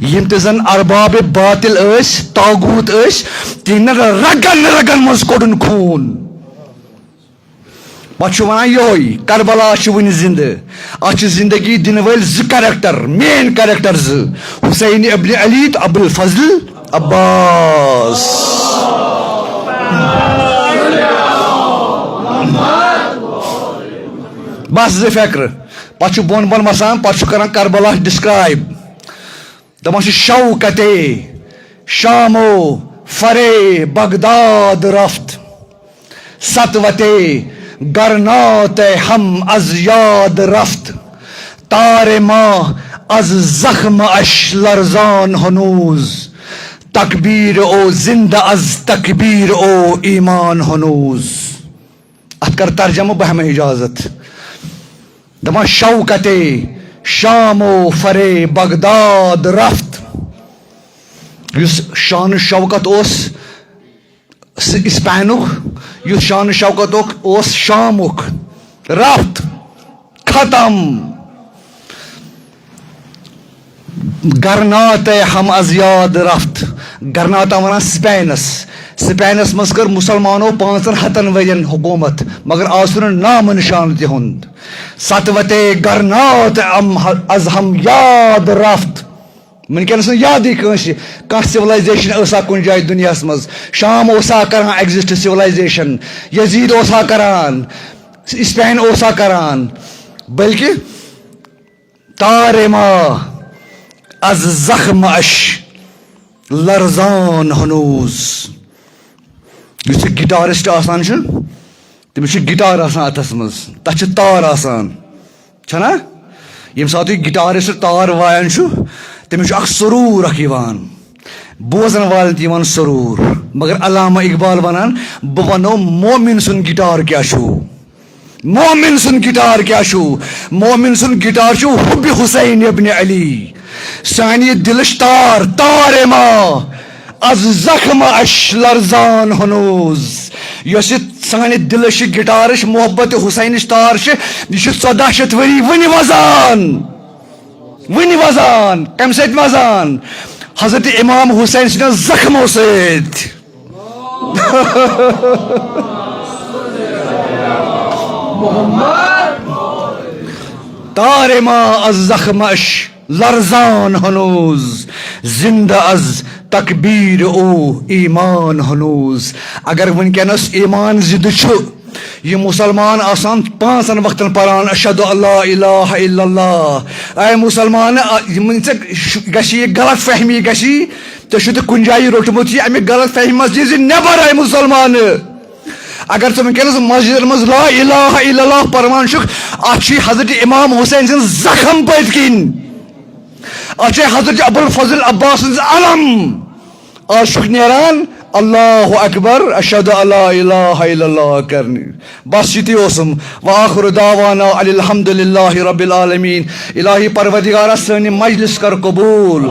یِم تہِ زن ارباب باطل ٲسۍ، طاغوت ٲسۍ، تِہنٛدٮ۪ن رگن رگن منٛز کوٚڑُن خوٗن۔ پتہٕ چھُ وَنان یِہوٚے، کربلا چھِ وُنہِ زِندٕ۔ اَتھ چھِ زندگی دِنہٕ وٲلۍ زٕ character، main character زٕ، حسین ابن علی تہٕ ابوالفضل عباس۔ بس زٕ فقرٕ، پتہٕ چھُ بۄن بۄن وَسان، پتہٕ چھُ کران کربلا describe۔ دپان چھُ، شوکتے شام و فرے بغداد رفت، سطوتے گرناط ہم از یاد رفت، تار ما از زخم اش لرزان هنوز، تکبیر او زنده از تکبیر او ایمان هنوز۔ اتھ کر ترجمہٕ، بہٕ ہٮ۪مہٕ اجازت۔ دپان، شوکتے شام و فرے بغداد رفت۔ یُس شان و شوکت اوس سُہ اسپینُک، یُس شان و شوکت اوک-، اوس شامُک، رفت، ختم۔ گرناطے ہم از یاد رفت۔ گرناطہ ونان سپینس۔ سپینس منٛز کٔر مسلمانو پانٛژن ہتن ؤرین حکومت، مگر آز چھُنہٕ نام نشان تِہُنٛد۔ ستوتے گرناطہ ام از ہم یاد رفت۔ وٕنکیٚنس نہٕ یادٕے کٲنٛسہِ۔ کانٛہہ civilization ٲسا کُنہِ جایہِ دُنیاہس منٛز؟ شام اوسا کران exist civilization؟ یزید اوسا کران؟ اسپین اوسا کران؟ بلکہ تار ما از زخم اش لرزان ہنوز۔ یُس یہِ guitarist آسان چھُ، تٔمِس چھُ guitar آسان اَتھَس منٛز، تَتھ چھِ تار آسان، چھَنا؟ ییٚمہِ ساتہٕ یہِ guitarist تار وایان چھُ، تٔمِس چھُ اَکھ سروٗر اَکھ یِوان، بوزَن والٮ۪ن تہِ یِوان سروٗر۔ مگر علامہ اقبال وَنان، بہٕ وَنو مومِن سُنٛد guitar کیٛاہ چھُ۔ مومن سُنٛد guitar کیٛاہ چھُ؟ مومن سُنٛد guitar چھُ حب حسین ابن علی۔ سانہِ دِلٕچ تار، تار ما از زخم اش لرزان ہنوز۔ یۄس یہِ سانہِ دِلٕچ یہِ guitarٕچ محبت حسینٕچ تار چھِ، یہِ چھِ ژۄداہ شیٚتھ ؤری وُنہِ وزان۔ وُنہِ وزان۔ کَمہِ سۭتۍ وزان؟ حضرت امام حسین سٕنٛدٮ۪ن زخمو سۭتۍ۔ تار ما از زخمش لرزان ہنوز، زندہ از تکبیر او ایمان ہنوز۔ اگر وٕنکیٚنس ایمان زندٕ چھُ، یہِ مسلمان آسان پانٛژن وقتن پران، اشہد ان لا الہ الا اللہ۔ اے مسلمان، آ، یِمن ژےٚ ش-، گژھی یہِ غلط فہمی گژھی، ژےٚ چھُتھ کُنہِ جایہِ روٚٹمُت یہِ، اَمہِ غلط فہمی منٛز یی زِ نٮ۪بر، اے مسلمان۔ اگر ژٕ وٕنکیٚنس مسجدن منٛز لا الہ الا اللہ پران چھُکھ، اتھ چھُے حضرت امام حسین سٕنٛز زخم پٔتۍ کِنۍ، اتھ چھُے حضرت ابوالفضل عباس سٕنٛز علم۔ آز چھُکھ نیران اللہ اکبر، اشہد ان لا الہ الا اللہ کرنہِ۔ بس یِتُے اوسُم۔ وآخر دعوانا ان الحمد للہ رب العالمین۔ الہی پروردگارا، سٲنۍ یہِ مجلس کر قبول۔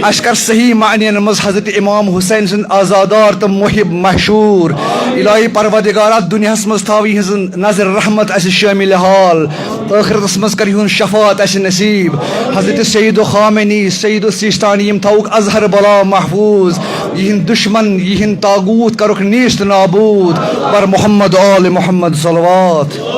اسہِ کر صحیح معنین منٛز حضرت امام حسین سٕنٛدۍ عزادار تہٕ محب مشہوٗر۔ الہی پروردگارا، دُنیاہس منٛز تھاو یِہنٛز نظر رحمت اسہِ شٲمِل حال۔ ٲخرتس منٛز کر یِہُنٛد شفاعت اسہِ نصیب۔ حضرت سید خامنی، سید سیستانی، یِم تھاوُکھ ازہر بلا محفوظ۔ یِہنٛد دشمن، یِہنٛد طاغوت کرُکھ نیست نابود۔ بر محمد آل محمد صلوات۔